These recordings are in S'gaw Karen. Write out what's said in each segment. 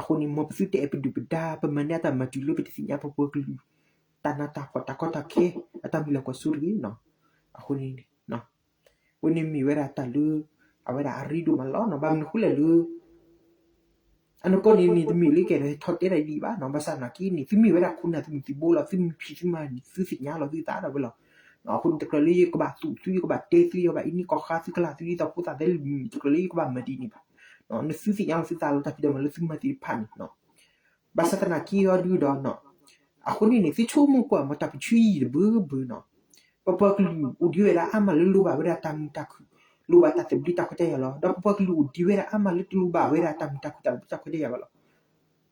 အဃိန့ၣ် မ်ပသုတအဲၣ်ပဒုၣ်ပဒါ ပမၤန့ၢ်အတၢ်မၤတုၤလၢပတသ့ၣ်ညါပပှၤကလုာ် တၢ်နးတၢ်ဖှီၣ်တၢ်ကီတၢ်ခဲ အတၢ်မုၢ်လၢ်ကွၢ်စိတဂ့ၤနီၤ. အဃိန့ၣ် အဝဲန့ၣ်မ့ၢ်ဝဲဒၣ်တၢ်လၢ အဝဲဒၣ်အရ့ဒိၣ်မးလီၤနီၤ. ဘၣ်မနုၤဃိလဲၣ်လၢ အနီၢ်ကီၢ်န့ၣ်န့ၣ် တမ့ၢ်လၢကအဲၣ်ဒိးဟဲထီၣ်တဲဒ်အံၤဘၣ်နီၤ. ဘၣ်ဆၣ်သနာ်က့န့ၣ် သုမ့ၢ်ဝဲဒၣ်ခိၣ်နၢ်သုးမုၢ်သံၣ်ဘိလီၤ. သုမ့ၢ်ဖံးသုမၤန့ၣ် သုသ့ၣ်ညါလီၤသုသးဒီးဝဲလီၤ. အဃိန့ၣ် တကြၢးလၢယကဘၣ်သူၣ်သု ယကဘၣ်တဲသု ယကဘၣ်အံးန့ၢ်ကီၢ်ဃါသုကလၢ်သုဒ်သိးဖိသၣ်သဲလံ တကြၢးလၢယကဘၣ်မၤဒ်န့ၣ်ဘၣ်. နသုသ့ၣ်ညါလီၤသုသးလီၤ တၢ်ဖံးတၢ်မၤလၢသုမၤသ့ၣ်တဖၣ်န့ၣ် ဘၣ်ဆၣ်သနာ်က့အီၤဒုဒီး အဃိန့ၣ်န့ၣ် သုဆိကမိၣ်ကွၢ်မ့ၢ်တၢ်ပထံၣ်ယံာ်တဘျုးဘျုးနီၤ. ပပှၤကလုာ်အိၣ်ဒံးဝဲဒၣ်အါမးလၢလိၣ်ဘၣ်ဝဲဒၣ်တၢ်မုာ်တၢ်ခုၣ် လိၣ်ဘၣ်တၢ်သဘျ့တၢ်ခွဲးတၢ်ယာ်လီၤ. ဒီးပပှၤကလုာ်အိၣ်ဒံးဝဲဒၣ်အါမးလၢတလိၣ်ဘၣ်ဝဲဒၣ်တၢ်မုာ်တၢ်ခုၣ်တၢ်သဘျ့တၢ်ခွဲးတၢ်ယာ်ဘၣ်လီၤ.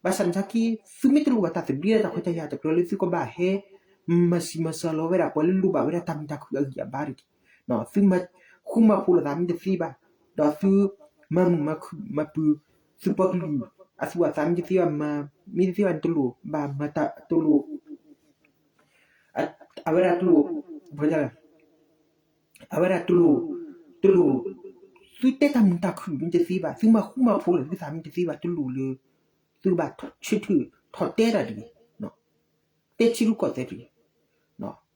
ဘၣ်ဆၣ်သနာ်က့ သုမ့ၢ်တလိၣ်ဘၣ်တၢ်သဘျ့တၢ်ခွဲးတၢ်ယာ် တကြၢးလၢသုကဘၣ်ဟဲ မၤစံးမၤစၢၤလီၤဝဲဒၣ် ပှၤလၢလိၣ်ဘၣ်ဝဲဒၣ်တၢ်မုာ်တၢ်ခုၣ်အဂံၢ်အဘါတက့ၢ်. သုမၤဃူမၤဖိးလိာ်သးမ့ၢ်တသ့ဘၣ်, ဒီးသုမၤမုာ်မၤခုၣ်မၤပၢၤ သုပှၤကလုာ်အသူၣ်အသးမ့ၢ်တသ့ဘၣ်, မၤမ့ၢ်တသ့ဘၣ်န့ၣ် တလိၣ်ဘၣ်မၤတၢ်တလိၣ် အဝဲဒၣ်တလိၣ် အဝဲဒၣ်တလိၣ် တလိၣ် သုတဲတၢ်မုာ်တၢ်ခုၣ်မ့ၢ်တသ့ဘၣ်, သုမၤဃူမၤဖိးလိာ်သုသးမ့ၢ်တသ့ဘၣ် တလိၣ်လၢ သုကဘၣ်ဆၢထၢၣ်ထီၣ်တဲတၢ်တဂ့ၤ, တဲထံရူၢ်ကီၢ်သဲးတဂ့ၤ.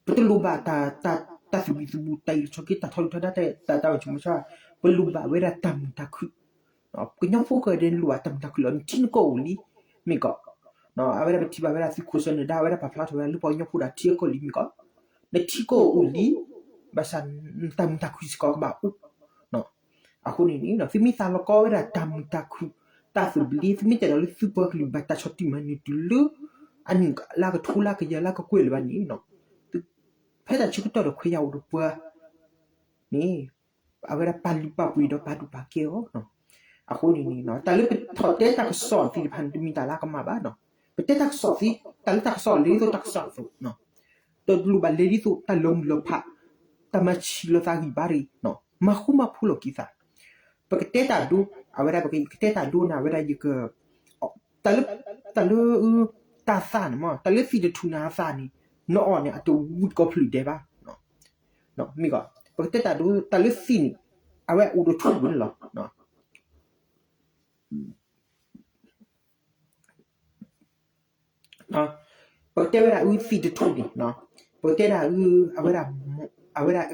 ပတလိၣ်ဘၣ်တၢ်သဘံၣ်သဘုၣ် တၢ်အံၣ်လီၤဆီက့ တၢ်ထီဒုၣ်ထီဒါ တၢ်တၢ်အိၣ်ဆိးမၤဆါ, ပလိၣ်ဘၣ်ဝဲဒၣ်တၢ်မုာ်တၢ်ခုၣ်. ကညီဖိခဲအံၤဒ်န့ၣ်လိၣ်ဘၣ်တၢ်မုာ်တၢ်ခုၣ်လီၤ. နထံနကီၢ်အိၣ်လံ မ့ၢ်ကီး, အဝဲဒၣ်ပထံၣ်ဘၣ်ဝဲဒၣ်သုးခိၣ်စီၤနၢၤဒါ အဝဲဒၣ်ပာ်ဖျါထီၣ်ဝဲဒၣ်လၢပှၤကညီဖိဒီးထံအကီၢ်လံ မ့ၢ်ကီး, နထံကီၢ်အိၣ်လံ, ဘၣ်ဆၣ်နတၢ်မုာ်တၢ်ခုၣ်စ့ၢ်ကီးကဘၣ်အိၣ်. အဃိန့ၣ်န့ၣ် သုမ့ၢ်သးလီၤကီဝဲဒၣ်တၢ်မုာ်တၢ်ခုၣ် တၢ်သဘျ့ သုမ့ၢ်တဲဒီးလၢသုပှၤကလုာ်ဘၣ်တၢ်ဆီၣ်တံၢ်မၤနၢၤတုၤလၢ အနံၣ်လၢကထိလၢကယၤလၢကကွဲၢ်လၢၤဘၣ်န့ၣ် ဖဲတၢ်ဆၢကတီၢ်ဒီးခွဲးယာ်အိၣ်ဒီးပှၤန့ၣ် အဝဲဒၣ်ပာ်လုၢ်ပာ်ပှ့ၤဒီးပာ်ဒူၣ်ပာ်ကဲအီၤ. အဃိန့ၣ်န့ၣ် တၢ်လၢပထီၣ်တဲတၢ်ကစီၣ်သ့ၣ်တဖၣ်န့ၣ် တမ့ၢ်တၢ်လၢအကမၣ်ဘၣ်နီၤ. ပတဲတၢ်ကစီၣ်သ့, တၢ်လၢတၢ်ကစီၣ်လဲၤဒ်သိးတၢ်ကစီၣ်အသိး, တလိၣ်ဘၣ်လဲၤဒ်သိးတၢ်လီၤမုၢ်လီၤဖး, တၢ်မၤဆံးလီၤသးဂံၢ်ဘါတဂ့ၤ, မၤဃူမၤဖိးလိာ်က့ၤသး. ပကတဲတၢ်ဒိ, အဝဲဒၣ်ပကတဲတၢ်ဒိန့ၣ် အဝဲဒၣ်ယက တၢ်လၢ တၢ်လၢ တၢ်သၣ်န့ၣ်မ့ၢ် တၢ်လၢသံးတထူၣ်န့ၣ်အသၣ်န့ၣ် နအီၣ်န့ၣ် အတဝံတကိးဖျၢၣ်ဒဲးဘၣ်. မ့ၢ်ကီး ပကတဲတၢ်ဒိ တၢ်လၢသံးန့ၣ် အဝဲအိၣ်တထူၣ်န့ၣ်လီၤ. ပကတဲဝဲဒၣ်အုသံးတထူၣ်န့ၣ် ပကတဲဒၣ်အု အဝဲဒၣ် အဝဲဒၣ်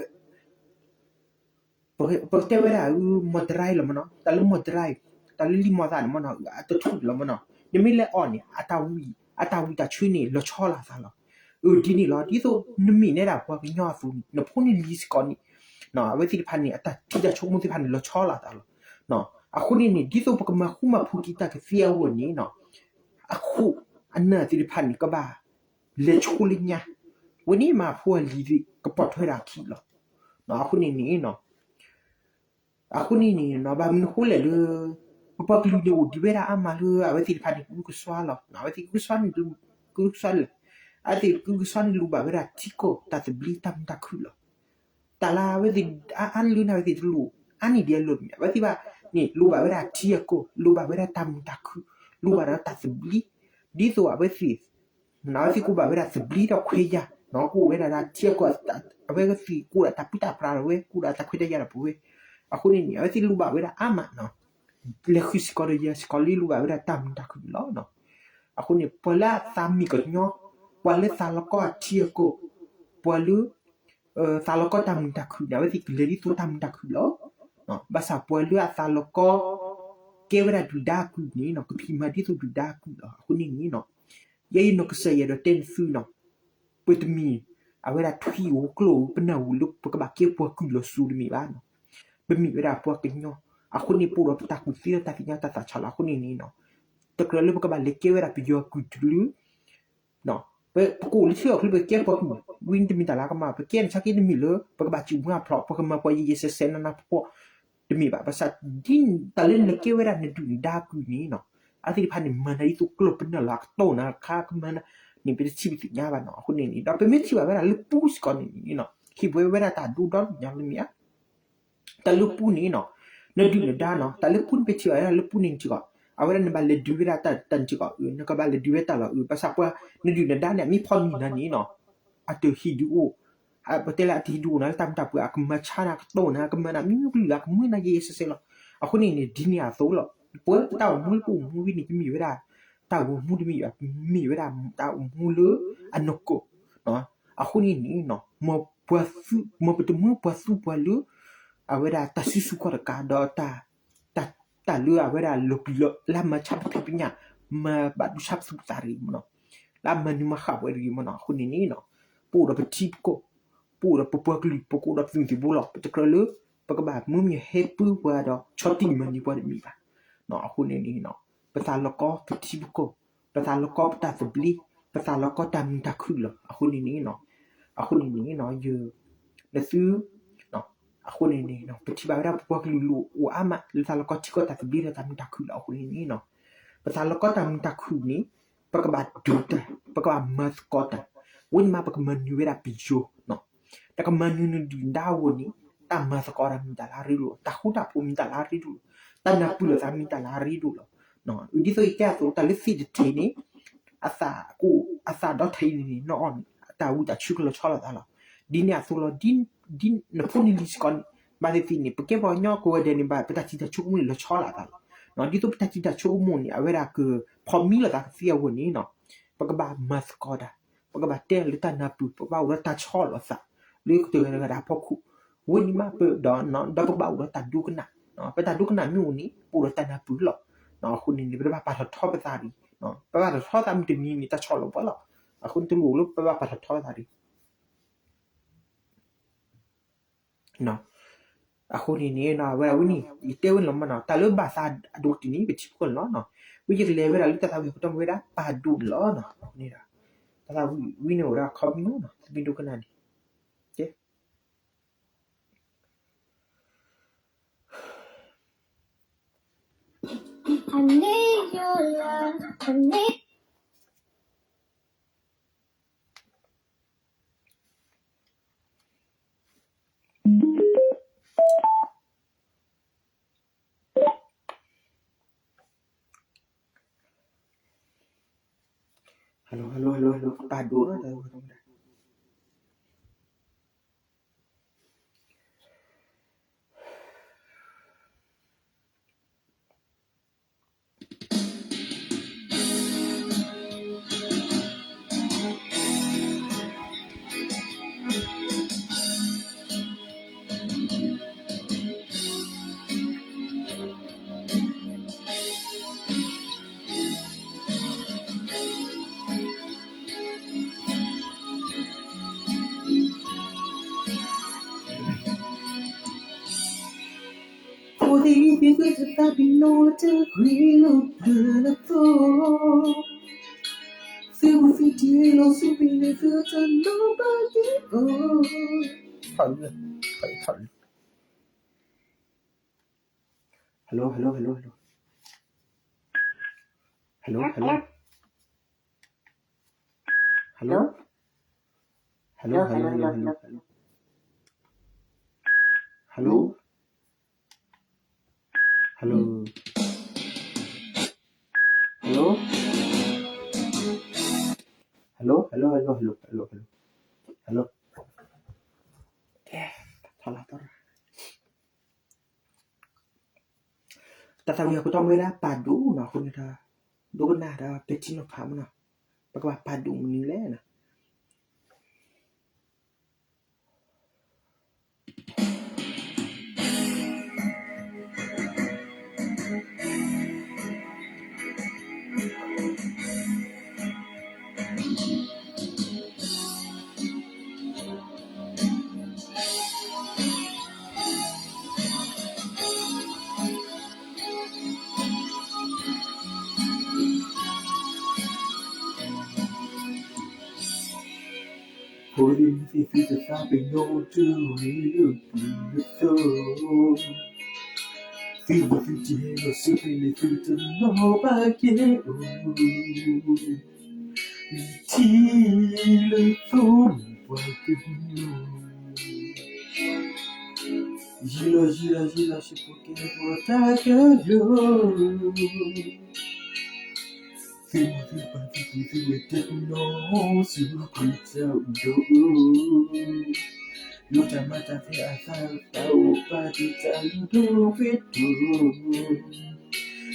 ပကတဲဝဲဒၣ်အု မီၢ်တရါလီၤမ့ၢ်နီၤ, တၢ်လၢမီၢ်တရါ, တၢ်လၢလံာ်မီၢ်သၣ်န့ၣ်မ့ၢ်နီၤ အတထူၣ်လီၤမ့ၢ်နီၤ, နမ့ၢ်လဲၤအီၣ်န့ၣ် အတၢ်ဝံၣ် အတၢ်ဝံၣ်တၢ်ဆၢန့ၣ် လီၤဆီလိာ်သးလီၤ. အဒ်န့ၣ်လီၤ ဒ်သိးနမ့ၢ်နဲဒၣ်ပှၤကညီအသိးန့ၣ် နဖိနလံၤစ့ၢ်ကီးန့ၣ် အဝဲသ့ၣ်တဖၣ်န့ၣ် အတၢ်ထံၣ်တၢ်ဆိကမိၣ်သ့ၣ်တဖၣ်န့ၣ် လီၤဆီလိာ်သးလီၤ. အဃိန့ၣ်န့ၣ် ဒ်သိးပကမၤဃူမၤဖိးက့ၤတၢ်ကသ့အဂီၢ်န့ၣ် အခိၣ်အနၢ်သ့ၣ်တဖၣ်န့ၣ် ကဘၣ်လဲၤဆိလၢညါ, ဝဲန့ၣ်မးဖိအလံၤသ့ၣ် ကပိာ်ထွဲဒၣ်အခံလီၤ. အဃိန့ၣ်န့ၣ် အဃိန့ၣ်န့ၣ် ဘၣ်မနုၤဃိလဲၣ်လၢ ပပှၤကလုာ်န့ၣ်အိၣ်ဒံးဝဲဒၣ်အါမးလၢ အဝဲသ့ၣ်တဖၣ်န့ၣ် ကအုကစွါလီၤ. အဝဲသ့ၣ်ကအုကစွါန့ၣ် ကအုကစွါလၢ အဝဲသ့ၣ်ကအုကစွါန့ၣ် လိၣ်ဘၣ်ဝဲဒၣ်ထံကီၢ်တၢ်သဘျ့တၢ်မုာ်တၢ်ခုၣ်လီၤ. တၢ်လၢအဝဲသ့ၣ်အါအါလၢန့ၣ် အဝဲသ့ၣ်တလိၣ် အါန့ၢ်ဒံးအလိၣ်တမံၤ အဝဲသ့ၣ်ဘၣ်န့ၣ် လိၣ်ဘၣ်ဝဲဒၣ်ထံအကီၢ် လိၣ်ဘၣ်ဝဲဒၣ်တၢ်မုာ်တၢ်ခုၣ် လိၣ်ဘၣ်ဒီးတၢ်သဘျ့ ဒ်သိးအဝဲသ့ၣ် အဝဲသ့ၣ်ကိးဘၣ်ဝဲဒၣ်သဘျ့ဒီးခွဲးယာ် ကိးဝဲဒၣ်တၢ်ထံအကီၢ် အဝဲသ့ၣ်ကိးဒၣ်တၢ်ပၢတၢ်ပြးဒီးဝဲ ကိးဒၣ်တၢ်ခွဲးတၢ်ယာ်ဒီးပဝဲ အဃိန့ၣ်န့ၣ် အဝဲသ့ၣ်လိၣ်ဘၣ်ဝဲဒၣ်အါမး လဲၤဃုာ်စ့ၢ်ကီးဒီးယဲစ့ၢ်ကီးလၢလိၣ်ဘၣ်ဝဲဒၣ်တၢ်မုာ်တၢ်ခုၣ်န့ၣ်လီၤ. အဃိန့ၣ် ပှၤလၢအသးမ့ၢ်ကညီ ပှၤလၢသးလီၤကီၢ်အထံအကီၢ် ပှၤလၢ သးလီၤကီၢ်တၢ်မုာ်တၢ်ခုၣ်န့ၣ် အဝဲသ့ၣ်ကလဲၤဒ်သိးတၢ်မုာ်တၢ်ခုၣ်လီၤ. ဘၣ်ဆၣ်ပှၤလၢအသးလီၤကီၢ် ကဲဝဲဒၣ်ဒုၣ်ဒါအကုၢ်န့ၣ် ကဖံးမၤဒ်သိးဒုၣ်ဒါအကုၢ်လီၤ. အဃိန့ၣ်န့ၣ် ယဲယနီၢ်ကစၢ်ယအဲၣ်ဒိးတဲန့ၢ်သုနီၤ ပတမ့ၢ် အဝဲဒၣ်ထွံၣ်ဧိၤကျိၣ်ဧိၤ ပနၢ်ဧိၤလၢပကဘၣ်ကဲပှၤကုၢ်လီၤစိၤတမ့ၢ်ဘၣ်နီၤ. ပမ့ၢ်ဝဲဒၣ်ပှၤကညီ အဃိန့ၣ် ပအိၣ်ဒီးပတၢ်ကူၣ်သ့ဒီးတၢ်သ့ၣ်ညါတၢ်သးဆးလီၤ. အဃိန့ၣ်န့ၣ် တကြၢးလၢပကဘၣ်လဲၤကဲဝဲဒၣ်ပယီၤကုၢ်တကလုာ် ပကအိၣ်လၢထံအီၣ်ချၢ ပကဲပှၤကုၢ် ဝံၤတမ့ၢ်တၢ်လၢကမၣ် ပကဲန့ၣ်ဆါက့တမ့ၢ်လၢ ပကဘၣ်စူၣ်မူအဖျိး ပကမၤပှၤယဲယဲစဲစဲနးနးဖှီၣ်ဖှီၣ် တမ့ၢ်ဘၣ်. ဘၣ်ဆၣ် ဒ်တၢ်လၢနကဲဝဲဒၣ်နဒုၣ်နဒါအကုၢ်န့ၣ်နီၤ အဝဲသ့ၣ်တဖၣ်န့ၣ် မၤနၤဒ်သိးကျီၢ်ပနၢ်လီၤ အကတီၢ်နၤခါကမၤနၤန့ၣ် ပတထံၣ်ပသ့ၣ်ညါဘၣ်နီၤ. အဃိန့ၣ်န့ၣ် ဒီးပမ့ၢ်ထံၣ်ဘၣ်ဝဲဒၣ်လၢပူၤစ့ၢ်ကီးန့ၣ်န့ၣ် ဟ့ၣ်ဝဲဝဲဒၣ်တၢ်ဒိဒီဒိၣ်ညါလၢမ့ၢ်ဧါ တၢ်လၢပူၤန့ၣ်နီၤ နဒုၣ်နဒါနီၤ တၢ်လၢပူၤန့ၣ် ပထံၣ်ဘၣ်ဝဲဒၣ်လၢပူၤန့ၣ်စ့ၢ်ကီး အဝဲဒၣ်နဘၣ်လဲၤဒုးဝဲဒၣ်တၢ်တၢ်စ့ၢ်ကီး နကဘၣ်လဲၤဒုးဝဲတၢ်လီၤ ဘၣ်ဆၣ်ပှၤ နဒုၣ်နဒါန့ၣ် အမ့ၢ်ဖီၣ်နံၤနၤန့ၣ်နီၤ အတဟံးဒုးအိၣ် ပတဲလၢအတဟံးဒုးအိၣ်နၤလၢတၢ်မုာ်တၢ်ပှဲၤ အကမၤဆါနၤ အကတီၢ်နၤ အကမၤနၤ မ့ၢ်မ့ၢ်ကလုာ် အကမၤနၤယဲယဲစဲစဲလီၤ. အဃိန့ၣ်န့ၣ် ဒ်န့ၣ်အသိးလီၤ ပဝဲပတၢ်အိၣ်မူလၢပအိၣ်မူဝဲန့ၣ် တမ့ၢ်ဝဲဒၣ် တၢ်အိၣ်မူတမ့ၢ်ဘၣ်, မ့ၢ်ဝဲဒၣ်တၢ်အိၣ်မူလၢအနီၢ်ကီၢ်. အဃိန့ၣ်န့ၣ် မ်ပတမၢပှၤသူပှၤလၢ အဝဲဒၣ်တၢ်စုဆူၣ်ခီၣ်တကးဒီး တၢ်လၢအဝဲဒၣ်လီၤပျံၤလီၤ လၢအမၤဆါပဖံးပညၣ်, မၤဘၣ်ဒိဆါပသူၣ်ပသးတဂ့ၤမနီၤ, လၢအမၤနၢၤမၤဃၣ်ပှၤတဂ့ၤမနီၤ. အဃိန့ၣ်န့ၣ် ပအိၣ်ဒီးပထံပကီၢ်, ပအိၣ်ဒီးပပှၤကလုာ်, ပကအိၣ်ဒီးပသုးမုၢ်သံၣ်ဘိလီၤ. ပတကြၢးလၢ ပကဘၣ်မၢမၠဲၣ်ဟဲပၢပှၤဒီး ဆီၣ်တံၢ်မၤနၢၤပှၤတမ့ၢ်ဘၣ်. အဃိန့ၣ်န့ၣ် ပသးလီၤကီပထံပကီၢ်, ပသးလီၤကီပတၢ်သဘျ့, ပသးလီၤကီတၢ်မုာ်တၢ်ခုၣ်လီၤ. အဃိန့ၣ်န့ၣ် အဃိန့ၣ်န့ၣ် ယ နသု အဃိန့ၣ်န့ၣ် ပထံၣ်ဘၣ်ဝဲဒၣ်ပပှၤကလုာ်လိၤအိၣ်အါမး လၢသးလီၤကီထံကီၢ်တၢ်သဘျ့ဒီးတၢ်မုာ်တၢ်ခုၣ်လီၤ. အဃိန့ၣ်န့ၣ် ပသးလီၤကီတၢ်မုာ်တၢ်ခုၣ်န့ၣ် ပကဘၣ်ဒုးတၢ်, ပကဘၣ်မၤသကိးတၢ်, ဝဲန့ၣ်မး ပကမၤနၢၤဝဲဒၣ်ပယီၤ တၢ်ကမၤနၢၤနဒုၣ်နဒါအဂီၢ်န့ၣ် တၢ်မၤသကိးတၢ်မ့ၢ်တၢ်လၢအရ့ဒိၣ်လီၤ. တၢ်ဃူတၢ်ဖိးမ့ၢ်တၢ်လၢအရ့ဒိၣ်လီၤ. တၢ်နၢ်ပၢၢ်လိာ်သးမ့ၢ်တၢ်လၢအရ့ဒိၣ်လီၤ. ဒ်သိးယတဲအသိး တၢ်လၢသ့ၣ်တထံးန့ၣ် အသးကအိၣ် အသးဒီထံးန့ၣ်န့ၣ် နီၢ်အီၣ်န့ၣ် တၢ်ဝံတၢ်ဆၢကလီၤဆီလိာ်သးလီၤ. ဒ်န့ၣ်အသိးလီၤ. ဒ်နဖိနလံၤစ့ၢ်ကီးန့ၣ် ဘၣ်သ့ၣ်သ့ၣ်န့ၣ် ပကဲပှၤကညီကိးဂၤဒဲးန့ၣ် ဘၣ်ပတၢ်ထံၣ်တၢ်ဆိကမိၣ်န့ၣ် လီၤဆီလိာ်သးလီၤ. ဒ်သိးပတၢ်ထံၣ်တၢ်ဆိကမိၣ်န့ၣ် အဝဲဒၣ်ကဖီၣ်မံလိာ်သးကသ့အဂီၢ်န့ၣ် ပကဘၣ်မၤသကိးတၢ်, ပကဘၣ်တဲလၢတၢ်နၢ်ပၢၢ်, ပကဘၣ်အိၣ်ဒီးတၢ်ဆီၣ်လီၤသး လၢကတၢၢ်တဂၤဒီးအဖီခိၣ်, ဝဲန့ၣ်မးပဒီး ဒီးပကဘၣ်အိၣ်ဒီးတၢ်ဒိကနၣ်, ပတၢ်ဒိကနၣ်မ့ၢ်အိၣ်န့ၣ် ပအိၣ်ဒီးတၢ်နၢ်ပၢၢ်လီၤ. အဃိန့ၣ်န့ၣ် ပတဘၣ်ပာ်ထီၣ်ထီပသးဒံး, ပဘၣ်ထီၣ်ထီသးမုၢ်တနံၤန့ၣ် တၢ်ဆီၣ်လီၤပှၤလီၤ. အဃိန့ၣ်တလိၣ်လၢပဘၣ်ပာ်ထီၣ်ထီပသးဒံး အဃိန့ၣ်န့ၣ် အဝဲဒၣ်ဝဲန့ၣ် ယတဲဝဲန့ၣ်လီၤမနီၤ, တၢ်လၢဘၣ်သးအဒိၣ်တ့ၢ်န့ၣ် ပထံပကီၢ်န့ၣ်လီၤ. ဝဲယကလဲၤဝဲဒၣ်လၢတၢ်သးဝံၣ်အကတီၢ်မ့ၢ်ဝဲဒၣ် ပၢ်ဒိၣ်န့ၣ်လီၤ. အဃိန့ၣ်ဒီး တၢ်သးဝံၣ်ဝံၤန့ၣ်အိၣ်ဒီးအခီပညီနီၤ, တမ့ၢ်ဒိကနၣ်န့ၣ် ကဲ Hello, hello, hello, hello, ပၢ်ဒိၣ်လီၤ. Hello, hello, hello, hello. Hello, hello. Hello. Hello, hello, hello, hello. Hello. Hello. Hello. Hello, hello, hello, hello, hello, hello. Hello. တၢ်သးဝံၣ်အကတီၢ်မ့ၢ်ဝဲဒၣ်ပၢ်ဒိၣ်နီၤ, အဃိန့ၣ်ဒီး ဒိကနၣ်ဒီးပဲာ်ထံနီၤဖးမနီၤ, ပကဘၣ်ပၢ်ဒိၣ်မနုၤလဲၣ်နီၤ.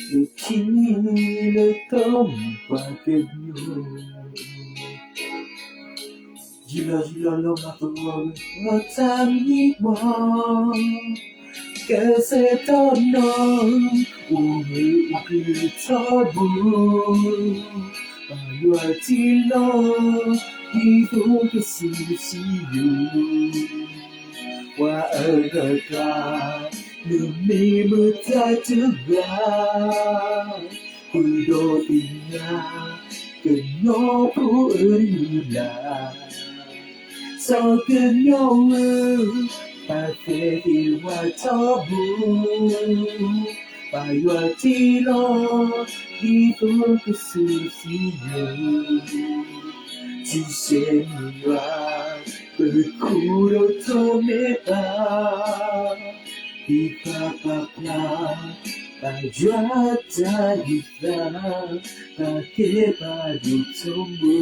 လၢခံလၢသိပှၤကညီ, ယံာ်လီၤယံာ်လီၤလီၤမၤသဂၢၢ်ဝဲ တၢ်မံမီၢ်, ကဲဆၢကတီၢ်နီၢ် အိၣ်ဂၢၢ်အိၣ်ကျၢၤထီဘိ, ဘၣ်ယွၤတ့လီၤ ဒ်သိးကစူၢ်ကစံယိာ် ပှၤအဂၤကျါ မ့ၢ်မတၤတဂၤ ဃုာ်ဒီးသ့ၣ်ညါ ကညီဖိအလုၢ်အလၢ်, စီၤကညီဧၢ, ပာ်သဲသ့ၣ်ဝဲထီဘိ, ဘၣ်ယွၤတ့လီၤ ဒ်သိးကစူၢ်ကစံယိာ် ထံဆဲးမုၢ်ဝါ ပခိၣ်ဒီးထီၣ်မဲာ်ဘၣ်, သ့ၣ်တဖၣ်ပာ်ဖျါ ဘၣ်ယွၤတၢ်ဂံၢ်သး, ပာ်ကဲဘၣ်ဒိၣ်ထီဘိ.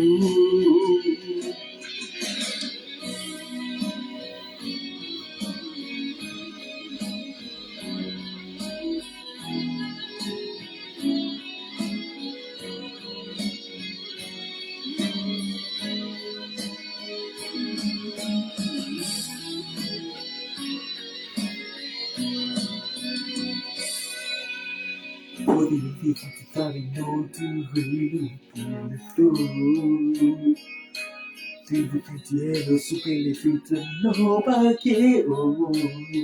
ဖိသ့ၣ်လံၤသ့ၣ်တဖၣ် တၢ်ကညီတဂ့ၤလၢပူၤလၢသိ, သုးဖိသုးကဲလီၤစူၢ်က့ၤလၢသုတနီၤဘၣ်က့ၤအိၣ်,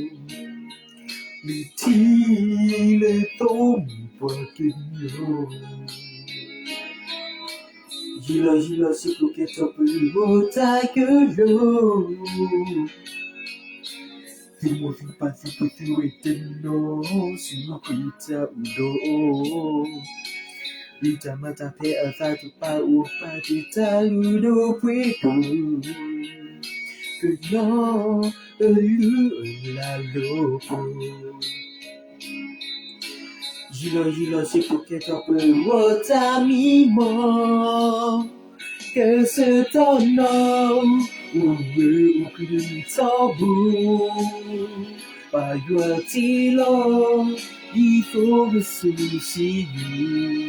လၢထံလၢသိပှၤကညီ, ယံာ်လီၤယံာ်လီၤစ့ၢ်ကီးကဲထီၣ်ပဂီၢ်တၢ်ကလုၢ် သုမိၢ်သုပၢ်သုပုၢ်သုဝဲၢ်တနီၤ စူၢ်က့ၤတၢ်အိၣ်ဒီးအိၣ်, လံာ်တၢ်မၤတၢ်ဖဲအသးတပာ်အိၣ် ပာ်တ့ၢ်တၢ်လုၢ်ဒိၣ်ပှ့ၤဒိၣ်, ကညီအလုၢ်အလၢ်လီၤပှီၤ ယံာ်လီၤယံာ်လီၤစ့ၢ်ကီးကဲထီၣ်ပဂီၢ်တၢ်မံမီၢ်, ကဲဆၢကတီၢ်နီၢ် အိၣ်ဂၢၢ်အိၣ်ကျၢၤထီဘိ, ဘၣ်ယွၤတ့လီၤ ဒ်သိးကစူၢ်ကစံယိာ်,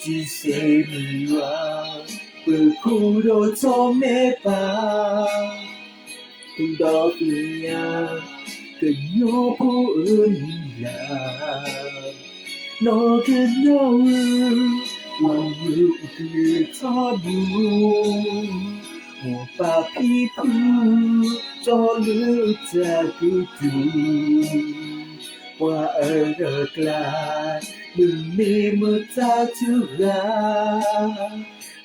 ထံဆဲးမုၢ်ဝါ ပခိၣ်ဒီးထီၣ်မဲာ်ဘၣ် ဒီးသ့ၣ်ညါ ကညီဖိအလုၢ်အလၢ်, နီၢ်ကညီဧၢ, အိၣ်ဂၢၢ်အိၣ်ကျၢၤထီဘိ, မိၢ်ပၢ်ဖံဖု တီလၢတၢ်ကတိၤ, ပှၤအဂၤကျါ မ့ၢ်မတၤတဂၤ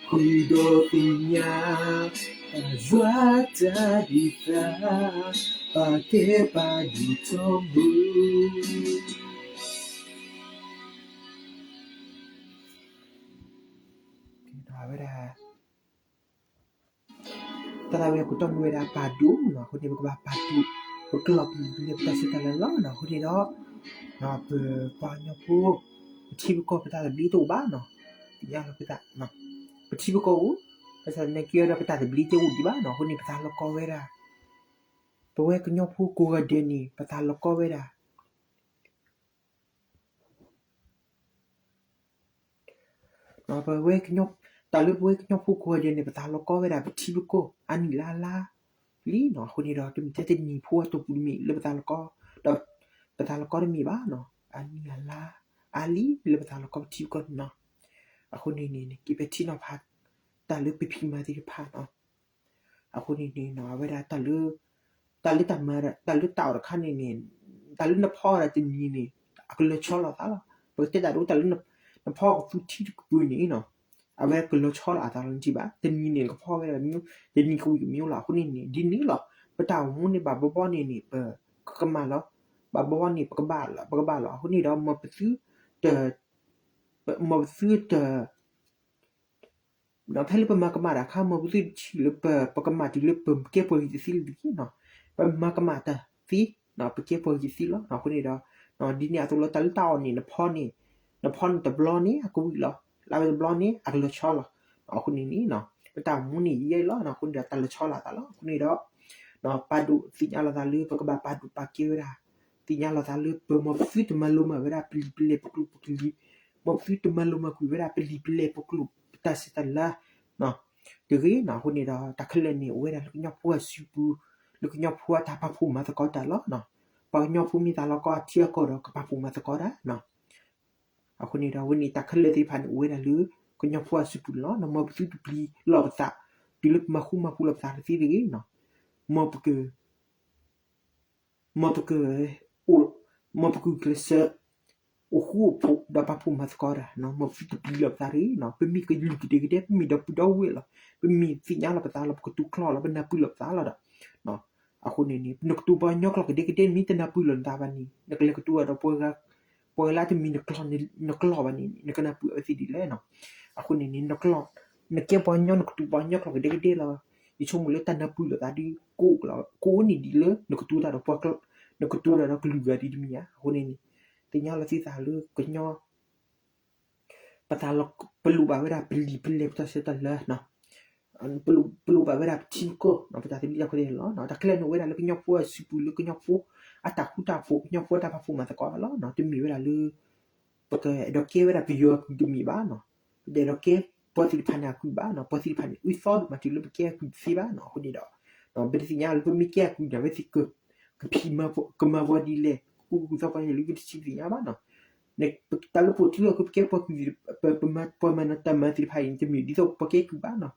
ဃုာ်ဒီးသ့ၣ်ညါ ဘၣ်ယွၤတၢ်ဂံၢ်သး, ပာ်ကဲဘၣ်ဒိၣ်ထီဘိ. ဝဲဒၣ် တၢ်သးဝံၣ်အခိၣ်တီမ့ၢ်ဝဲဒၣ်ပာ်ဒိၣ်နီၤ, အဃိန့ၣ် ပကဘၣ်ပာ်ဒိၣ် ပကျီၢ်ပလံၤပလဲပတၢ်ဆၢတၢ်လၤလီၤနီၤ. အဃိန့ၣ်ဒီး ပပှၤကညီဖိ ပထံပကီၢ်ပတၢ်သဘျ့တအိၣ်ဘၣ်နီၤ, သ့ၣ်ညါလီၤပသး, ပထံပကီၢ်အိၣ်, ဘၣ်ဆၣ်သနာ်က့ဒီး ပတၢ်သဘျ့တအိၣ်ဒံးဘၣ်နီၤ. အဃိန့ၣ် ပသးလီၤကီဝဲဒၣ် ပဝဲကညီဖိကိးဂၤဒဲးန့ၣ် ပသးလီၤကီဝဲဒၣ် ပဝဲ တၢ်လၢပဝဲကညီဖိကိးဂၤဒဲးန့ၣ် ပသးလီၤကီဝဲဒၣ် ပထံပကီၢ် အါနံၣ်လါအလါလံနီၤ. အဃိန့ၣ်ဒီး တမ့ၢ်ထဲတနံၤဖိအတီၢ်ပူၤတမ့ၢ်လၢပသးလီၤကီ, ဒီးပသးလီၤကီတမ့ၢ်ဘၣ်နီၤ, အါနံၣ်အလါအါလံလၢပသးလီၤကီပထံပကီၢ်န့ၣ်နီၤ. အဃိန့ၣ်န့ၣ် က့ၤပဲာ်ထံနီၤဖး တၢ်လၢပဖံးမၤသ့ၣ်တဖၣ်နီၤ. အဃိန့ၣ်န့ၣ်နီၤ အဝဲဒၣ် တၢ်လၢတၢ်မၤ တၢ်လၢတၢ်အီၣ်တခါန့ၣ်န့ၣ် တၢ်လၢနဖီဒၣ်တနံၤန့ၣ် အကလီၤဆီလီၤအသးလီၤ. ပကတဲတၢ်ဒ်တၢ်လၢ နဖီကသူထံတကပၤန့ၣ်နီၤ, အဝဲကလီၤဆီလီၤအသးလီၤနထံၣ်ဘၣ်. တနံၤန့ၣ် နကဖီဝဲဒၣ်မ့ၢ် တနံၤကဝံၤကမ့ၢ်လီၤ. အဃိန့ၣ်န့ၣ် ဒ်န့ၣ်လီၤ. ပတၢ်အိၣ်မူန့ၣ် ဘၣ်ဘီဘီန့ၣ်န့ၣ် ပကမၤလီၤ, ဘၣ်ဘီဘီန့ၣ် ပကဘၣ်လီၤ, ပကဘၣ်လီၤ. အဃိန့ၣ်ဒီး မ်ပသု မ်ပသုတ ဖဲလၢပမၤကမၣ်တၢ်အခါ မ်ပသုတထံၣ်လၢပ ပကမၣ်တုၤလၢပကဲပှၤဂံၢ်တသ့လၢၤတဂ့ၤနီၤ, ပမၤကမၣ်တၢ်သ့ ပကဲပှၤဂံၢ်တသ့လီၤ. အဃိန့ၣ်ဒီး ဒ်န့ၣ်အသိးလီၤ တၢ်လၢတၢ်အီၣ်န့ၣ် နဖီန့ၣ် နဖီန့ၣ်တဘျီန့ၣ် အကဝံၤလီၤ, လၢဝဲတဘျီန့ၣ် အကလီၤဆီလီၤ. အဃိန့ၣ်န့ၣ် ပတၢ်အိၣ်မူန့ၣ်ယဲၢ်လီၤ. အဃိန့ၣ်ဒီး တၢ်လီၤဆီလီၤအသးလီၤ. အဃိန့ၣ်ဒီး ပာ်ဒိၣ်သ့ၣ်ညါလီၤသးလၢ ပကဘၣ်ပာ်ဒိၣ်ပာ်ကဲဝဲဒၣ် သ့ၣ်ညါလီၤသးလၢပမ်ပသုတမၤလိမၤဝဲဒၣ်ပလံာ်ပလဲၢ်ပကျိာ်ပကျဲ, မ်ပသုတမၤလိမၤကွံာ်ဝဲဒၣ်ပလံာ်ပလဲၢ်ပကျိာ်ပတၢ်ဆဲးတၢ်လၤ တဂ့ၤနီၤ. အဃိန့ၣ်ဒီး တၢ်ခဲလၢာ်န့ၣ် အိၣ်ဝဲဒၣ်လၢကညီဖိအစုပူၤ, လၢကညီဖိအတၢ်ပာ်ဖှိၣ်မၤသကိးတၢ်လီၤ. ပှၤကညီဖိမ့ၢ်သးလီၤကီအထံအကီၢ်ဒီး ကပာ်ဖှိၣ်မၤသကိးတၢ် အဃိန့ၣ်ဒီး အဝဲန့ၣ်တၢ်ခဲလၢာ်သ့ၣ်တဖၣ်န့ၣ် အိၣ်ဝဲဒၣ်လၢ ကညီဖိအစုပူၤန့ၣ်လီၤ. မ်ပသုတပျံၤလိာ်ပသး တုၤလၢပမၤဃူမၤဖိးလိာ်ပသးတသ့တဂ့ၤနီၤ. မ်ပက မ်ပက မ်ပကဂုာ်ကျဲးစၢး အိၣ်ဃူအိၣ်ဖိး ဒီးပာ်ဖှိၣ်မၤသကိးတၢ်, မ်ပသုတပျံၤလိာ်ပသးတဂ့ၤနီၤ. ပမ့ၢ်ကလုာ်ကဒဲကဒဲ ပမ့ၢ်ဒီပုၢ်ဒီဝဲၢ်လီၤ. ပမ့ၢ်သ့ၣ်ညါလီၤပသးလီၤ ပကတိၤကျိာ်လီၤ ပနၢ်ပၢၢ်လိာ်ပသးလီၤဒီး အဃိန့ၣ်န့ၣ် နကတိၤပှၤကညီကျိာ်ကဒဲကဒဲ မ့ၢ်တနၢ်ပၢၢ်လိာ်နသးဘၣ်န့ၣ် နကလဲၤကတိၤဒီး ပှၤလၢတမ့ၢ်နကျိာ်ဘၣ်န့ၣ် နကနၢ်ပၢၢ်အဝဲသ့ၣ်ဒ်လဲၣ်နီၤ. အဃိန့ၣ်န့ၣ် နကဲပှၤကညီ နကတိၤပှၤကညီကျိာ်ကဒဲကဒဲလီၤ. ယဆိကမိၣ်လၢတၢ်နၢ်ပၢၢ်လိာ်သးဒ် ကအိၣ်န့ၢ်ဒံးလၢ နကတိၤတၢ်ဒီးပှၤ နကတိၤတၢ်ဒီးကလုာ်ဂၤဒ်တမံၤဧါ. အဃိန့ၣ်န့ၣ် သ့ၣ်ညါလီၤသုသးလၢကညီ ပသးလီၤ ပလိၣ်ဘၣ်ဝဲဒၣ်ပလံာ်ပလဲၢ်ပတၢ်ဆဲးတၢ်လၤ ပလိၣ်ဘၣ်ဝဲဒၣ်ပထံပကီၢ် ပတၢ်သဘျ့တၢ်ခွဲးတၢ်ယာ်လီၤ. တၢ်ခဲလၢာ်န့ၣ် အိၣ်ဝဲဒၣ်လၢကညီဖိအစုပူၤ လၢကညီဖိအတၢ်ဃူတၢ်ဖိး ကညီဖိအတၢ်ပာ်ဖှိၣ်မၤသကိးလီၤ. တမ့ၢ်ဝဲဒၣ်လၢ ပကအဲၣ်ဒိးကဲဝဲဒၣ်ပယီၤအကုၢ်တမ့ၢ်ဘၣ်နီၤ. ပတအဲၣ်ဒိးကဲပှၤသ့ၣ်တဖၣ်န့ၣ်အကုၢ်ဘၣ်နီၤ. ပှၤသ့ၣ်တဖၣ်န့ၣ် အုၣ်သီဒိၣ်မးတုၤလၢပကဲအကုၢ်တသ့ဘၣ်နီၤ. အဃိန့ၣ်ဒီး ပတသ့ၣ်ညါလၢပမ့ၢ်ကဲအကုၢ်န့ၣ် အဝဲသ့ၣ်က ကဖံး ကမၤပှၤဒ်လဲၣ် ကကူၣ်သီပှၤဒ်လဲၣ် ပတသ့ၣ်ညါဘၣ်နီၤ. တၢ်လၢပအိၣ်ထံလီၢ်ကီၢ် ပကဲပှၤကုၢ် ပမၤပှၤမၤတၢ်မၤသ့ၣ်တဖၣ်အံၤ တမ့ၢ်ဒ်သိးပကဲကုၢ်ဘၣ်နီၤ.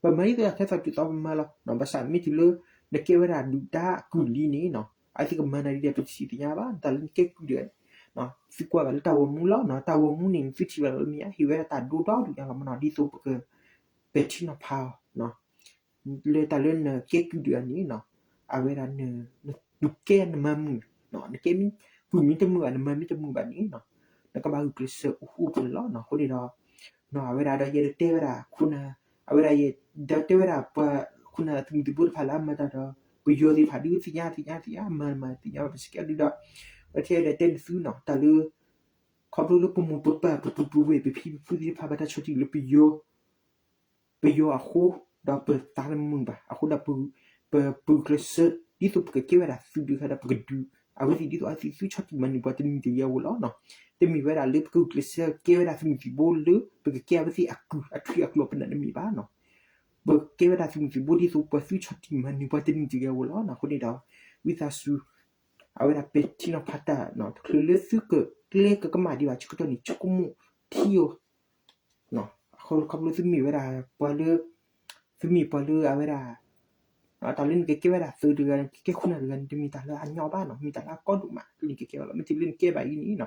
ပမၤဒ်သိးတၢ်ထဲသိးတုၤသီပမၤလီၤ. ဘၣ်ဆၣ်မ့ၢ်တုၤလၢ နကဲဝဲဒၣ်ဒုၣ်ဒါအကုၢ်လံန့ၣ်နီၤ အဝဲသ့ၣ်ကမၤနၤဒ်လဲၣ် ပတသ့ၣ်ညါဘၣ်. တၢ်လၢနကဲကုၢ်ဒီး သုကွၢ်ဘၣ်လၢတၢ်ဂီၤမူလီၤနီၤ. တၢ်ဂီၤမူန့ၣ် နသုထံၣ်ဘၣ်လၢမ့ၢ်ဧါ ဟ့ၣ်ဝဲဒၣ်တၢ်ဒိဒီဒုၣ်ညါလီၤမနီၤ ဒ်သိးပက ပဲာ်ထံနီၤဖးအီၤ လၢတၢ်လၢနကဲကုၢ်ဒုၣ်အံၤန့ၣ်နီၤ အဝဲဒၣ် နကဲနမၤမုာ် နကဲမ့ၢ် ပုၢ်မ့ၢ်တမုာ်ဘၣ် နမၤမ့ၢ်တမုာ်ဘၣ်န့ၣ်နီၤ နကဘၣ်ဂုာ်ကျဲးစၢးအိၣ်ဃူအိၣ်ဖိးန့ၣ်လီၤ. အဃိန့ၣ်ဒီး အဝဲဒၣ်ဒီးယအဲၣ်ဒိးတဲဝဲဒၣ်ခိၣ်နၢ် အဝဲဒၣ်ယအဲၣ်ဒိးတဲဝဲဒၣ်ပှၤ ခိၣ်နၢ်သုးမုၢ်သံၣ်ဘိတဖၣ်လၢအမၤတၢ်ဒီး ပယီၤသ့ၣ်တဖၣ်ဒုးသ့ၣ်ညါသ့ၣ်ညါသ့ၣ်ညါ မၤမၤသ့ၣ်ညါဘၣ်ပစကဲဒုးဒီး ပထဲဒၣ်တဲနသုနီၤ တၢ်လၢ ခီဖျိလၢပမိၢ်ပပၢ်ပပုၢ်ပဝဲၢ် ပဖံပဖုသ့ၣ်တဖၣ်ဘၣ်တၢ်ဆီၣ်တံၢ်လၢပယီၤ ပယီၤအဃိ ဒီးပသးတမုာ်ဘၣ်အဃိဒီး ပ ပဂုာ်ကျဲးစၢး ဒ်သိးပကကဲဝဲဒၣ်သုးဒုးခါဒီး ပကဒုး အဝဲသ့ၣ်ဒ်သိးအဝဲသ့ၣ်သုဆီၣ်တံၢ်မၤနၢၤပှၤတနံၤတဂ့ၤအဂီၢ်လီၤနီၤ. တမ့ၢ်ဝဲဒၣ်လၢပကဂုာ်ကျဲးစၢးကဲဝဲဒၣ်သုးမုၢ်သံၣ်ဘိလၢ ပကကဲအဝဲသ့ၣ်အကုၢ်အထွံၣ်အကျိၤပနၢ်တမ့ၢ်ဘၣ်နီၤ. ပကဲဝဲဒၣ်သုးမုၢ်သံၣ်ဘိဒ်သိးပှၤသုဆီၣ်တံၢ်မၤနၢၤပှၤတနံၤတဂ့ၤအဂီၢ်လီၤနီၤ. အဃိန့ၣ်ဒီး ဝံသးစူၤ အဝဲဒၣ်ပဲာ်ထံနီၤဖးတၢ်နီၤ တချုးလၢသုကကျဲကကမၣ်ဒံးဘၣ်ဆၢကတီၢ်န့ၣ် ဆိကမိၣ်ထံအီၤ ခီဖျိသုမ့ၢ်ဝဲဒၣ်ပှၤလၢ သုမ့ၢ်ပှၤလၢအဝဲဒၣ် တၢ်လၢနကကဲဝဲဒၣ်သုးတဂၤ နကကဲခိၣ်နၢ်တဂၤန့ၣ် တမ့ၢ်တၢ်လၢအညီဘၣ်နီၤ မ့ၢ်တၢ်လၢအကီဒိၣ်မး လၢနကကဲဝဲလီၤ. မ့ၢ်တုၤလၢနကဲဘၣ်အံၤန့ၣ်နီၤ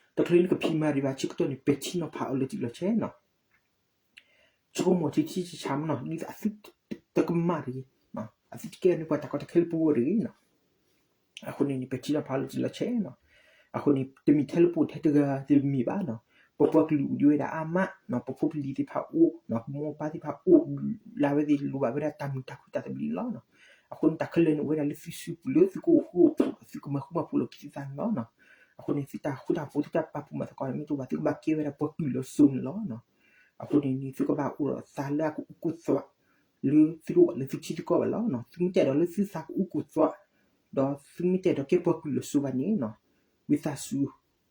တချုးလၢနကဖံးမၤဒံးဘၣ်ဆၢကတီၢ်န့ၣ် ပဲာ်ထံနီၤဖးအီၤလီၤတံၢ်လီၤဆဲးနီၤ ဆိကမိၣ်ထံထံဆးဆးမနီၤ ဒ်သိးအသုတကမၣ်တဂ့ၤ အသုတကဲန့ၢ်ပှၤတၢ်ကီတၢ်ခဲလၢပဂီၢ်တဂ့ၤနီၤ. အဃိန့ၣ်န့ၣ် ပဲာ်ထံနီၤဖးလီၤတံၢ်လီၤဆဲးနီၤ. အဃိန့ၣ် တမ့ၢ်ထဲလၢပအိၣ်ထဲတဂၤတမ့ၢ်ဘၣ်နီၤ. ပပှၤကလုာ်အိၣ်ဒံးဝဲဒၣ်အါမးနီၤ ပဖိပလံၤသ့ၣ်တဖၣ်အိၣ်နီၤ ပမိၢ်ပၢ်သ့ၣ်တဖၣ်အိၣ် လၢအဝဲသ့ၣ်လိၣ်ဘၣ်ဝဲဒၣ်တၢ်မုာ်တၢ်ခုၣ်တၢ်သဘျ့န့ၣ်လီၤနီၤ. အဃိန့ၣ် တၢ်ခဲလၢာ်န့ၣ် အိၣ်ဝဲဒၣ်လၢသုစုပူၤလၢသုကအိၣ်ဃူအိၣ်ဖိး သုကမၤဃူမၤဖိးလိာ်က့ၤသုသးန့ၣ်လီၤနီၤ. အဃိန့ၣ် သုတၢ်ဃူတၢ်ဖိး သုတၢ်ပာ်ဖှိၣ်မၤသကိးန့ၣ် မ့ၢ်တအိၣ်ဘၣ် သုကဘၣ်ကဲဝဲဒၣ်ပှၤကုၢ်လီၤစိၤန့ၣ်လီၤနီၤ. အဃိန့ၣ်န့ၣ် သုကဘၣ်အိၣ်ဒီးသးလၢအကအိၣ်ကူၣ်သွး လၢသုတအိၣ်ဘၣ်လၢသုထံသုကီၢ်ဘၣ်လီၤနီၤ. သုမ့ၢ်တအဲၣ်ဒိးလၢသုသးကအိၣ်ကူၣ်သွး ဒီးသုမ့ၢ်တအဲၣ်ဒိးကဲပှၤကုၢ်လီၤစိၤဘၣ်န့ၣ်နီၤ ဝံသးစူၤ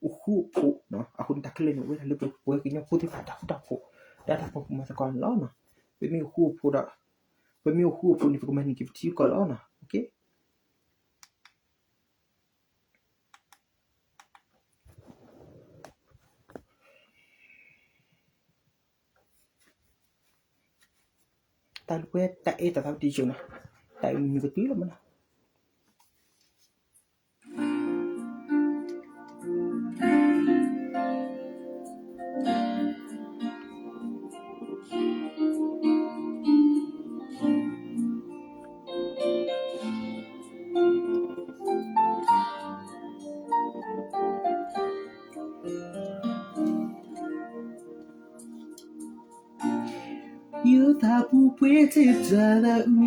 အိၣ်ဃူအိၣ်ဖိးနီၤ. အဃိန့ၣ် တၢ်ခဲလၢာ်န့ၣ် အိၣ်ဝဲဒၣ်လၢပဝဲကညီဖိသ့ၣ်တဖၣ်တၢ်ဃူတၢ်ဖိး ဒီးတၢ်ပာ်ဖှိၣ်မၤသကိးန့ၣ်လီၤနီၤ. ပမ့ၢ်အိၣ်ဃူအိၣ်ဖိးဒီး ပမ့ၢ်အိၣ်ဃူအိၣ်ဖိးန့ၣ် ပကမၤန့ၢ်က့ၤပထံပကီၢ်လီၤနီၤ. တၢ်လၢပှဲၤတၢ်အဲၣ်တၢ်သးဝံၣ်တယုၢ်နီၤ တၢ်အံၤမုၢ်ကတုၤလီၤမနီၤ. ယသးပူၤပှဲၤထီၣ်တၢ်လၢအူ,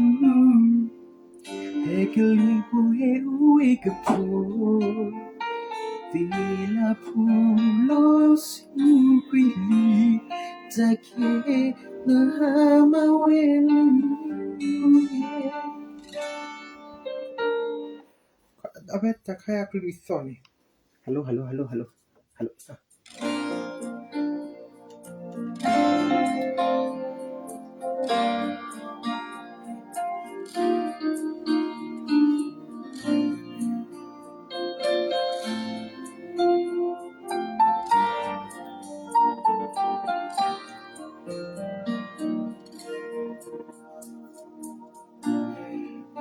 ဟဲက့ၤလံ ပှၤဟဲအိၣ်ဝဲကဖိ, သ့ၣ်လၢဖူလီၤဆူကွံာ်လံ, တၢ်ခဲလၢာ်ဟါမၢ်ဝဲလၢယဲၢ် အဝဲတၢ်ခါအကလုၢ်သီၣ်န့ၣ် hello hello hello hello hello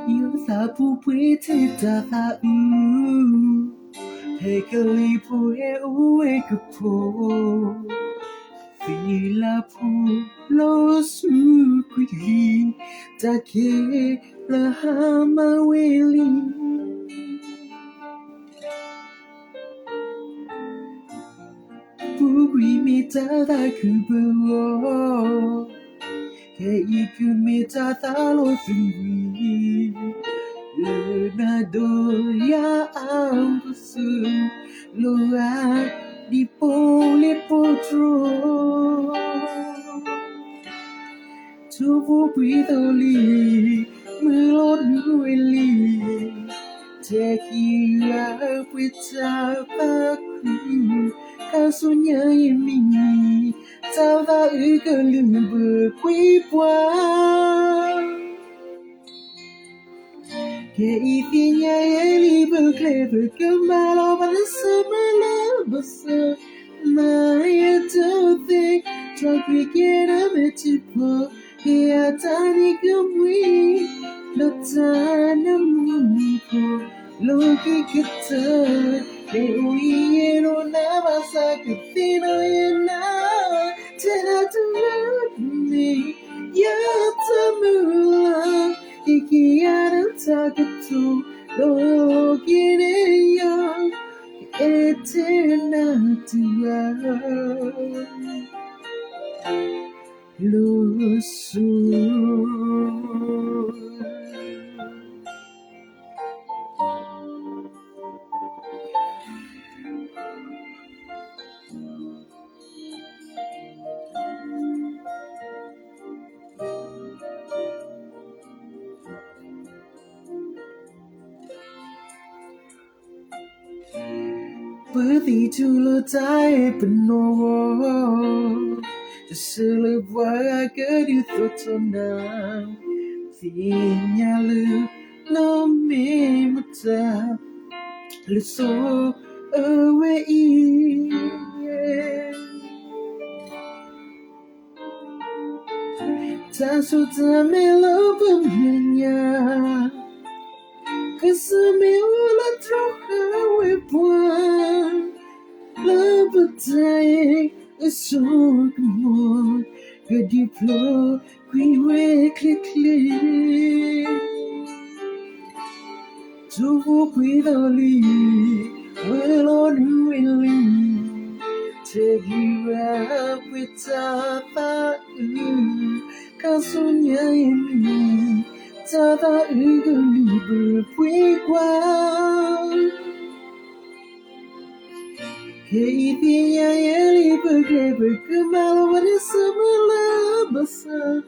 ယိၤသးပူၤပှ့ၤထဲတၢ်သးအုး, ဖဲကလံၤဖိဟဲအိၣ်ဝဲကဖိ, သံလၢဖှိၣ်လီၤဆူကွံာ်လံ, တၢ်ခဲလၢာ်ဟါမၢ်ဝဲလံ. ပူၤကွံာ်မ့ၢ်တၢ်သးခုပဂီၢ်, ခဲအံၤကမ့ၢ်တၢ်သးလီၤသဝံၤ, လၢနၤဒီးယၤအပူၤဆူ, လိၤဂၤဒ်ပိာ်လ့ပိာ်တြီၤ ထိၣ်ဖိပှ့ၤသိလံ, မုၢ်လီၤနုာ်ဝဲလံ, ထဲခံဂၤပှ့ၤတၢ်သးခု, ခါဆူညါအံၤမ့ၢ်, တၢ်သးအုးကလုၢ်ဘၢကွံာ်ပှၤ ခဲအံၤသ့ၣ်ညါယဲလံပကျဲပကမၤလီၤဘၣ်လၢစမုၢ်လၢဘၣ်ဆၣ်, မၤယတသ့, တြီကွံာ်က့ၤနမဲာ်ထံဖိ, က့ၤအတၢ်န့ၣ်ကမှံ, ဒီးတၢ်နၢမူဖိ, လိၤက့ၤကတၢၢ်, မ့ၢ်အိၣ်ယံၤယဲဒီးနဘၣ်ဆၣ်ကသ့ၣ်နီၣ်ယဲနၤ, ထဲနၤတဂၤကမ့ၢ် ယတၢ်မုၢ်လၢ်, ဟ့ၣ်က့ၤယၤဒီးတၢ်ကတိၤ, ဒီးလိၤက့ၤန့ၢ်ယၤ, ကအဲၣ်ထဲနၤတဂၤ လၢစိ ပသံထူလၢတၢ်အဲၣ်ပနီၢ်ဂီၢ်, တဆၢလၢပှၤဂၤကဒုးသီၣ်ထီၣ်နၤ, သ့ၣ်ညါလၢနီၢ်မ့ၢ်မတၤ လၢစိအဝဲအံၤ တၢ်စိတၢ်မဲလၢပမဲာ်ညါ, ကစၢ်မ့ၢ်အိၣ်လၢတြီဃာ်ဝဲပှၤ, လၢပတၢ်အဲၣ်အစိကမီၤ, ကဒုးဖျိးကွံာ်ဝဲချ့ချ့ ထိၣ်ဖိပှ့ၤသိလံ, မုၢ်လီၤနုာ်ဝဲလံ, ထဲခံဂၤပှ့ၤတၢ်သးအုး, ခါဆူညါအံၤမ့ၢ်, တၢ်သးအုးကလုၢ်ဘၢပှ့ၤကွၢ် ခဲအံၤသ့ၣ်ညါယဲလံပကျဲပကမၤလီၤဘၣ်လၢစမုၢ်လၢဘၣ်ဆၣ်,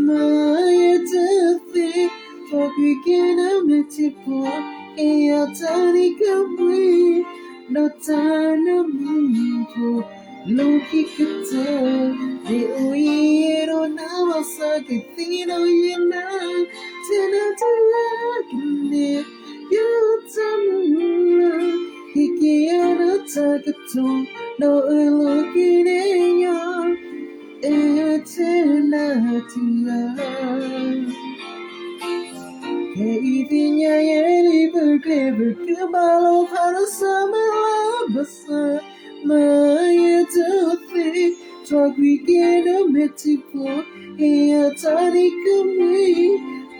မၤယတသ့, တြီကွံာ်က့ၤနမဲာ်ထံဖိ, က့ၤအတၢ်န့ၣ်ကမှံ, ဒီးတၢ်နၢမူဖိ, လိၤက့ၤကတၢၢ်, မ့ၢ်အိၣ်ယံၤယဲဒီးနဘၣ်ဆၣ်ကသ့ၣ်နီၣ်ယဲနၤ, ထဲနၤတဂၤကမ့ၢ် ယတၢ်မုၢ်လၢ်, ဟ့ၣ်က့ၤယၤဒီးတၢ်ကတိၤ, ဒီးအၢၣ်လီၤက့ၤန့ၢ်ယၤ, အဲၣ်ထဲနၤတဂၤ ခဲအံၤသ့ၣ်ညါယဲလံပကျဲပကမၤလီၤဘၣ်လၢစမုၢ်လၢဘၣ်ဆၣ်, မၤယတသ့, တြီကွံာ်က့ၤနမဲာ်ထံဖိ, က့ၤအတၢ်န့ၣ်ကမှံ,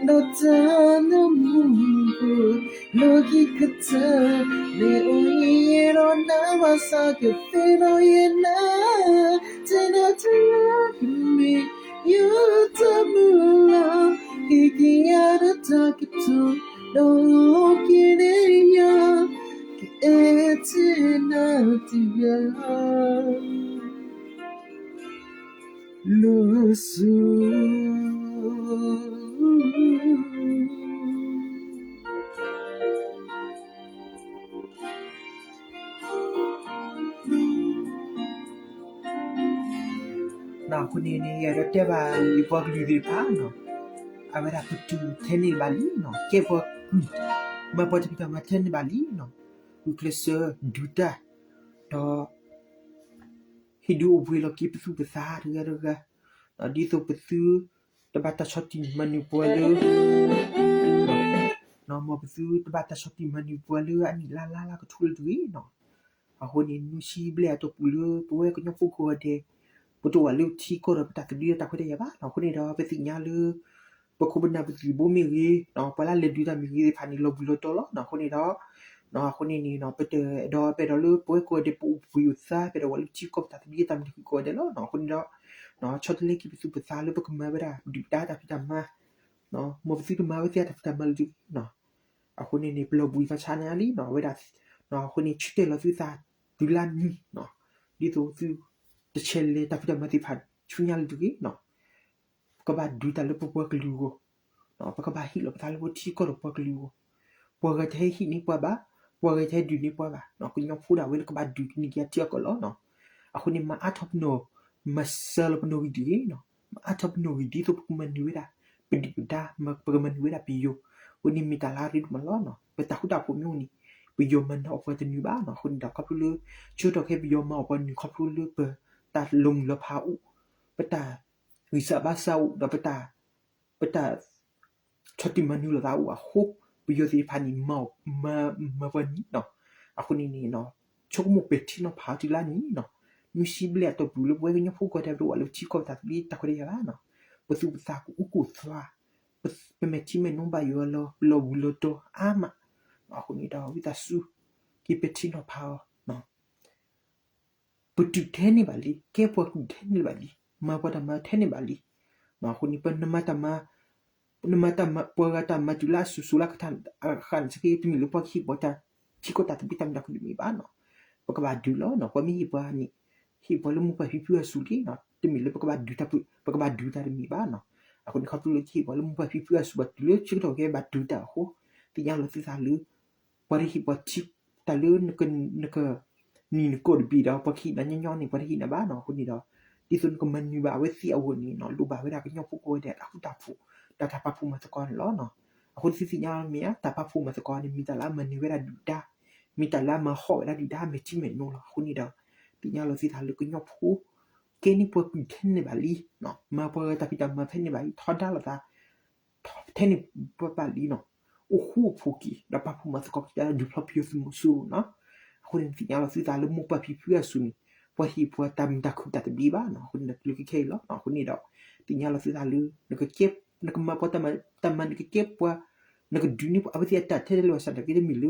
ဒီးတၢ်နၢမူဖိ, လိၤက့ၤကတၢၢ်, မ့ၢ်အိၣ်ယံၤယဲဒီးနဘၣ်ဆၣ်ကသ့ၣ်နီၣ်ယဲနၤ, ထဲနၤတဂၤကမ့ၢ် ယတၢ်မုၢ်လၢ်, ဟ့ၣ်က့ၤယၤဒီးတၢ်ကတိၤ, ဒီးလိၤက့ၤန့ၢ်ယၤ, ကအဲၣ်ထဲနၤတဂၤ လၢစိ အဃိန့ၣ်န့ၣ် ယအဲၣ်ဒိးတဲဘၣ်ယပှၤကလုာ်သ့ၣ်တဖၣ်နီၤ, အဝဲဒၣ်ပတုာ်ထဲန့ၣ်ဘၣ်လံနီၤ, ကဲပှၤကုၢ်, မၤပှၤတၢ်ဖံးတၢ်မၤထဲန့ၣ်ဘၣ်လံနီၤ, ဂုာ်ကျဲးစၢးဒုးတၢ်, ဒီး ဟ့ၣ်ဒုးအိၣ်ဘှံးလီၤက့ၤပသူၣ်ပသးတဂၤတဂၤ, ဒ်သိးပသု တဘၣ်တၢ်ဆီၣ်တံၢ်မၤနၢၤပှၤလၢ မ်ပသုတဘၣ်တၢ်ဆီၣ်တံၢ်မၤနၢၤပှၤလၢအနံၣ်လါလါလါကထိလၢတဂ့ၤနီၤ. အဃိန့ၣ် နွံဆံဘျဲၣ်အတီၢ်ပူၤလၢပဝဲကညီဖိကိးဂၤဒဲး ပတအိၣ်ဘၣ်လၢပထံကီၢ်ဒီးပတၢ်သဘျ့ဒီးတၢ်ခွဲးတၢ်ယာ်ဘၣ်နီၤ. အဃိန့ၣ်ဒီး ပသ့ၣ်ညါလၢ ပခိၣ်ပနၢ်ပသုးဖိမ့ၢ်ဂ့ၤ, ပှၤလၢလဲၤဒုးတၢ်မ့ၢ်ဂ့ၤသ့ၣ်တဖၣ်န့ၣ် လီၤဘှံးလီၤတီၤလီၤနီၤ. အဃိန့ၣ်ဒီး အဃိန့ၣ်န့ၣ် ပတအဲၣ်ဒိး ပအဲၣ်ဒိးလၢပဝဲကိးဂၤဒဲး ပအိၣ်ဘှံးအိၣ်သါ ပအဲၣ်ဒိးဝဲလၢပထံကီၢ်ပတၢ်သဘျ့တၢ်မုာ်တၢ်ခုၣ်ကိးဂၤဒဲးလီၤနီၤ. အဃိန့ၣ်ဒီး ဆီတလဲက့ၤပသူၣ်ပသးလၢပကမၤဝဲဒၣ် ပဒုၣ်ပဒါတၢ်ဖံးတၢ်မၤ မ်ပသုတမၤဝဲသ့ၣ်တၢ်ဖံးတၢ်မၤလၢၤတဂ့ၤနီၤ. အဃိန့ၣ်န့ၣ် ပလီၤဘှံးသးဆါန့ၣ်လံနီၤ ဝဲဒၣ်, အဃိန့ၣ် ဆၢတဲာ်လီၤသုသးတုၤလါနံၤနီၤ, ဒ်သိးသု တဆဲးလဲၤတၢ်ဖံးတၢ်မၤသ့ၣ်တဖၣ်ဆူညါလၢၤတဂ့ၤနီၤ. ပကဘၣ်ဒုးတၢ်လၢပပှၤကလုာ်အဂီၢ်, ပကဘၣ်ဟ့ၣ်လီၤပသးလၢပထံကီၢ်ဒီးပှၤကလုာ်အဂီၢ်, ပှၤဂၤတဟဲဟ့ၣ်န့ၢ်ပှၤဘၣ်, ပှၤဂၤတဟဲဒုးန့ၢ်ပှၤဘၣ်နီၤ. ကညီဖိဒၣ်ဝဲလၢကဘၣ်ဒုးကန့ၢ်က့ၤအထံအကီၢ်လီၤနီၤ. အဃိန့ၣ် မၤအါထီၣ်ပနီၢ်, မၤစၢၤလီၤပနီၢ်ဂံၢ်တဂ့ၤနီၤ, မၤအါထီၣ်ပနီၢ်ဂံၢ်ဒ်သိးပကမၤနၢၤဝဲဒၣ် ပဒုၣ်ပဒါ, ပကမၤနၢၤဝဲဒၣ်ပယီၤ, အဃိန့ၣ်မ့ၢ်တၢ်လၢအရ့ဒိၣ်မးလီၤနီၤ. ပတၢ်ဃူတၢ်ဖိးမ့ၢ်အိၣ်န့ၣ် ပယီၤမၤနၢၤအီၣ်ပှၤတနုာ်ဘၣ်နီၤ. အဃိန့ၣ်ဒီးခီဖျိလၢ ဆၢကတီၢ်ခဲအံၤ ပယီၤမၤအီၣ်ပှၤနုာ် ခီဖျိလၢပတၢ်လီၤမုၢ်လီၤဖးအိၣ်, ပတၢ်ဂံၢ်စၢ်ဘါစၢ်အိၣ်ဒီး ပတၢ်ဆီၣ်တံၢ်မၤနၢၤလိာ်သးအိၣ်အဃိ, ပယီၤသ့ၣ်တဖၣ်န့ၣ် မၤပှၤနံၤနီၤ. အဃိန့ၣ်န့ၣ် ဆိကမိၣ်ပဲာ်ထံနီၤဖးအီၤတုၤလၢနံၤနီၤ, နွံဆံဘျဲၣ်အတီၢ်ပူၤလၢပဝဲကညီဖိကိးဂၤဒဲး ပတအိၣ်ဘၣ်လၢပထံကီၢ်ပတၢ်သဘျ့တၢ်ခွဲးတၢ်ယာ်ဘၣ်နီၤ. ပသူၣ်ပသးကအိၣ်ကူၣ်သး, ပမဲာ်ထံမဲာ်နိဘၣ်ယိၣ်လီၤ, ပလီၤဘှံးလီၤတီၤအါမး. အဃိန့ၣ်ဒီး ဝံသးစူၤ က့ၤပဲာ်ထံနီၤဖးအီၤ ပတုာ်ထဲန့ၣ်ဘၣ်လံ, ကဲပှၤကုၢ်ထဲန့ၣ်ဘၣ်လံ, မၤပှၤတၢ်မၤထဲန့ၣ်ဘၣ်လံ. အဃိန့ၣ် ပနမၤတၢ်မၤ, နမၤတၢ်မၤ ပှၤဂၤတၢ်မၤတုၤလၢအစိၤစိၤလၢအခါန့ၣ် တမ့ၢ်လၢပှၤကဟ့ၣ်ပှၤတၢ် ထံကီၢ်တၢ်သဘျ့တၢ်မုာ်တၢ်ခုၣ်တမ့ၢ်ဘၣ်နီၤ. ပကဘၣ်ဒုးလီၤနီၤ. ပှၤမ့ၢ်ဟ့ၣ်ပှၤန့ၣ် ဟ့ၣ်ပှၤလၢမိၢ်ပၢ်ဖံဖုအစိၤလံနီၤ. တမ့ၢ်လၢပကဘၣ်ဒုးတၢ်, ပကဘၣ်ဒုးတၢ်တမ့ၢ်ဘၣ်နီၤ. အဃိန့ၣ် ခီဖျိလၢကဟ့ၣ်ပှၤလၢမိၢ်ပၢ်ဖံဖုအစိၤဘၣ်တုၤလၢဆၢကတီၢ်ခဲအံၤဘၣ်ဒုးတၢ်အဃိ, သ့ၣ်ညါလီၤသုသးလၢ ပှၤတဟ့ၣ်ပှၤထံ တၢ်လၢနက နံၤနကိးတဘ့ၣ်ဒီး ပှၤကဟ့ၣ်နၤညီညီန့ၣ် ပှၤတဟ့ၣ်နၤဘၣ်နီၤ. အဃိန့ၣ်ဒီး ဒ်သိးနကမၤနၢၤဘၣ်အဝဲသ့ၣ်အဂီၢ်န့ၣ်နီၤ လိၣ်ဘၣ်ဝဲဒၣ်ကညီဖိကိးဂၤဒဲးအတၢ်ဃူတၢ်ဖိး ဒီးတၢ်ပာ်ဖှိၣ်မၤသကိးန့ၣ်လီၤနီၤ. အဃိန့ၣ်သုသ့ၣ်ညါလီၤမ့ၢ်ဧါ, တၢ်ပာ်ဖှိၣ်မၤသကိးန့ၣ် မ့ၢ်တၢ်လၢအမၤနၢၤဝဲဒၣ်ဒုၣ်ဒါ, မ့ၢ်တၢ်လၢအမၤဟီၣ်ဝဲဒၣ်ဒုၣ်ဒါမဲာ်ထံမဲာ်နိလီၤ. အဃိန့ၣ်ဒီး သ့ၣ်ညါလီၤသုသးလၢကညီဖိ ကဲန့ၢ်ပှၤကုၢ်ထဲန့ၣ်ဘၣ်လံ, မၤပှၤဂၤတၢ်ဖံးတၢ်မၤဖဲန့ၣ်ဘၣ်လံ, ထီဒါလိာ်သး ထဲန့ၣ်ဘၣ်လံနီၤ, အိၣ်ဃူအိၣ်ဖိးက့ၤ ဒီးပာ်ဖှိၣ်မၤသကိးက့ၤတၢ်လၢဒုးဖျီပယီၤသုးမီၤစိရိၤနီၤ. အဃိန့ၣ် သ့ၣ်ညါလီၤသုသးလၢမိၢ်ပၢ်ဖံဖုအစိၤန့ၣ် ပှၤဟ့ၣ်ပှၤတၢ်မုာ်တၢ်ခုၣ်တၢ်သဘျ့ဘၣ်နီၤ. အဃိန့ၣ်ဒီး တုၤလၢခဲခဲအံၤလီၤ. အဃိန့ၣ်ဒီး သ့ၣ်ညါလီၤသုသးလၢ နကကဲ နကမၤပှၤတၢ်မၤ နကကဲပှၤ နကဒုးန့ၢ်အဝဲသ့ၣ်အတၢ်ထဲတလဲၤဘၣ်ဆၣ်သနာ်က့ တမ့ၢ်လၢ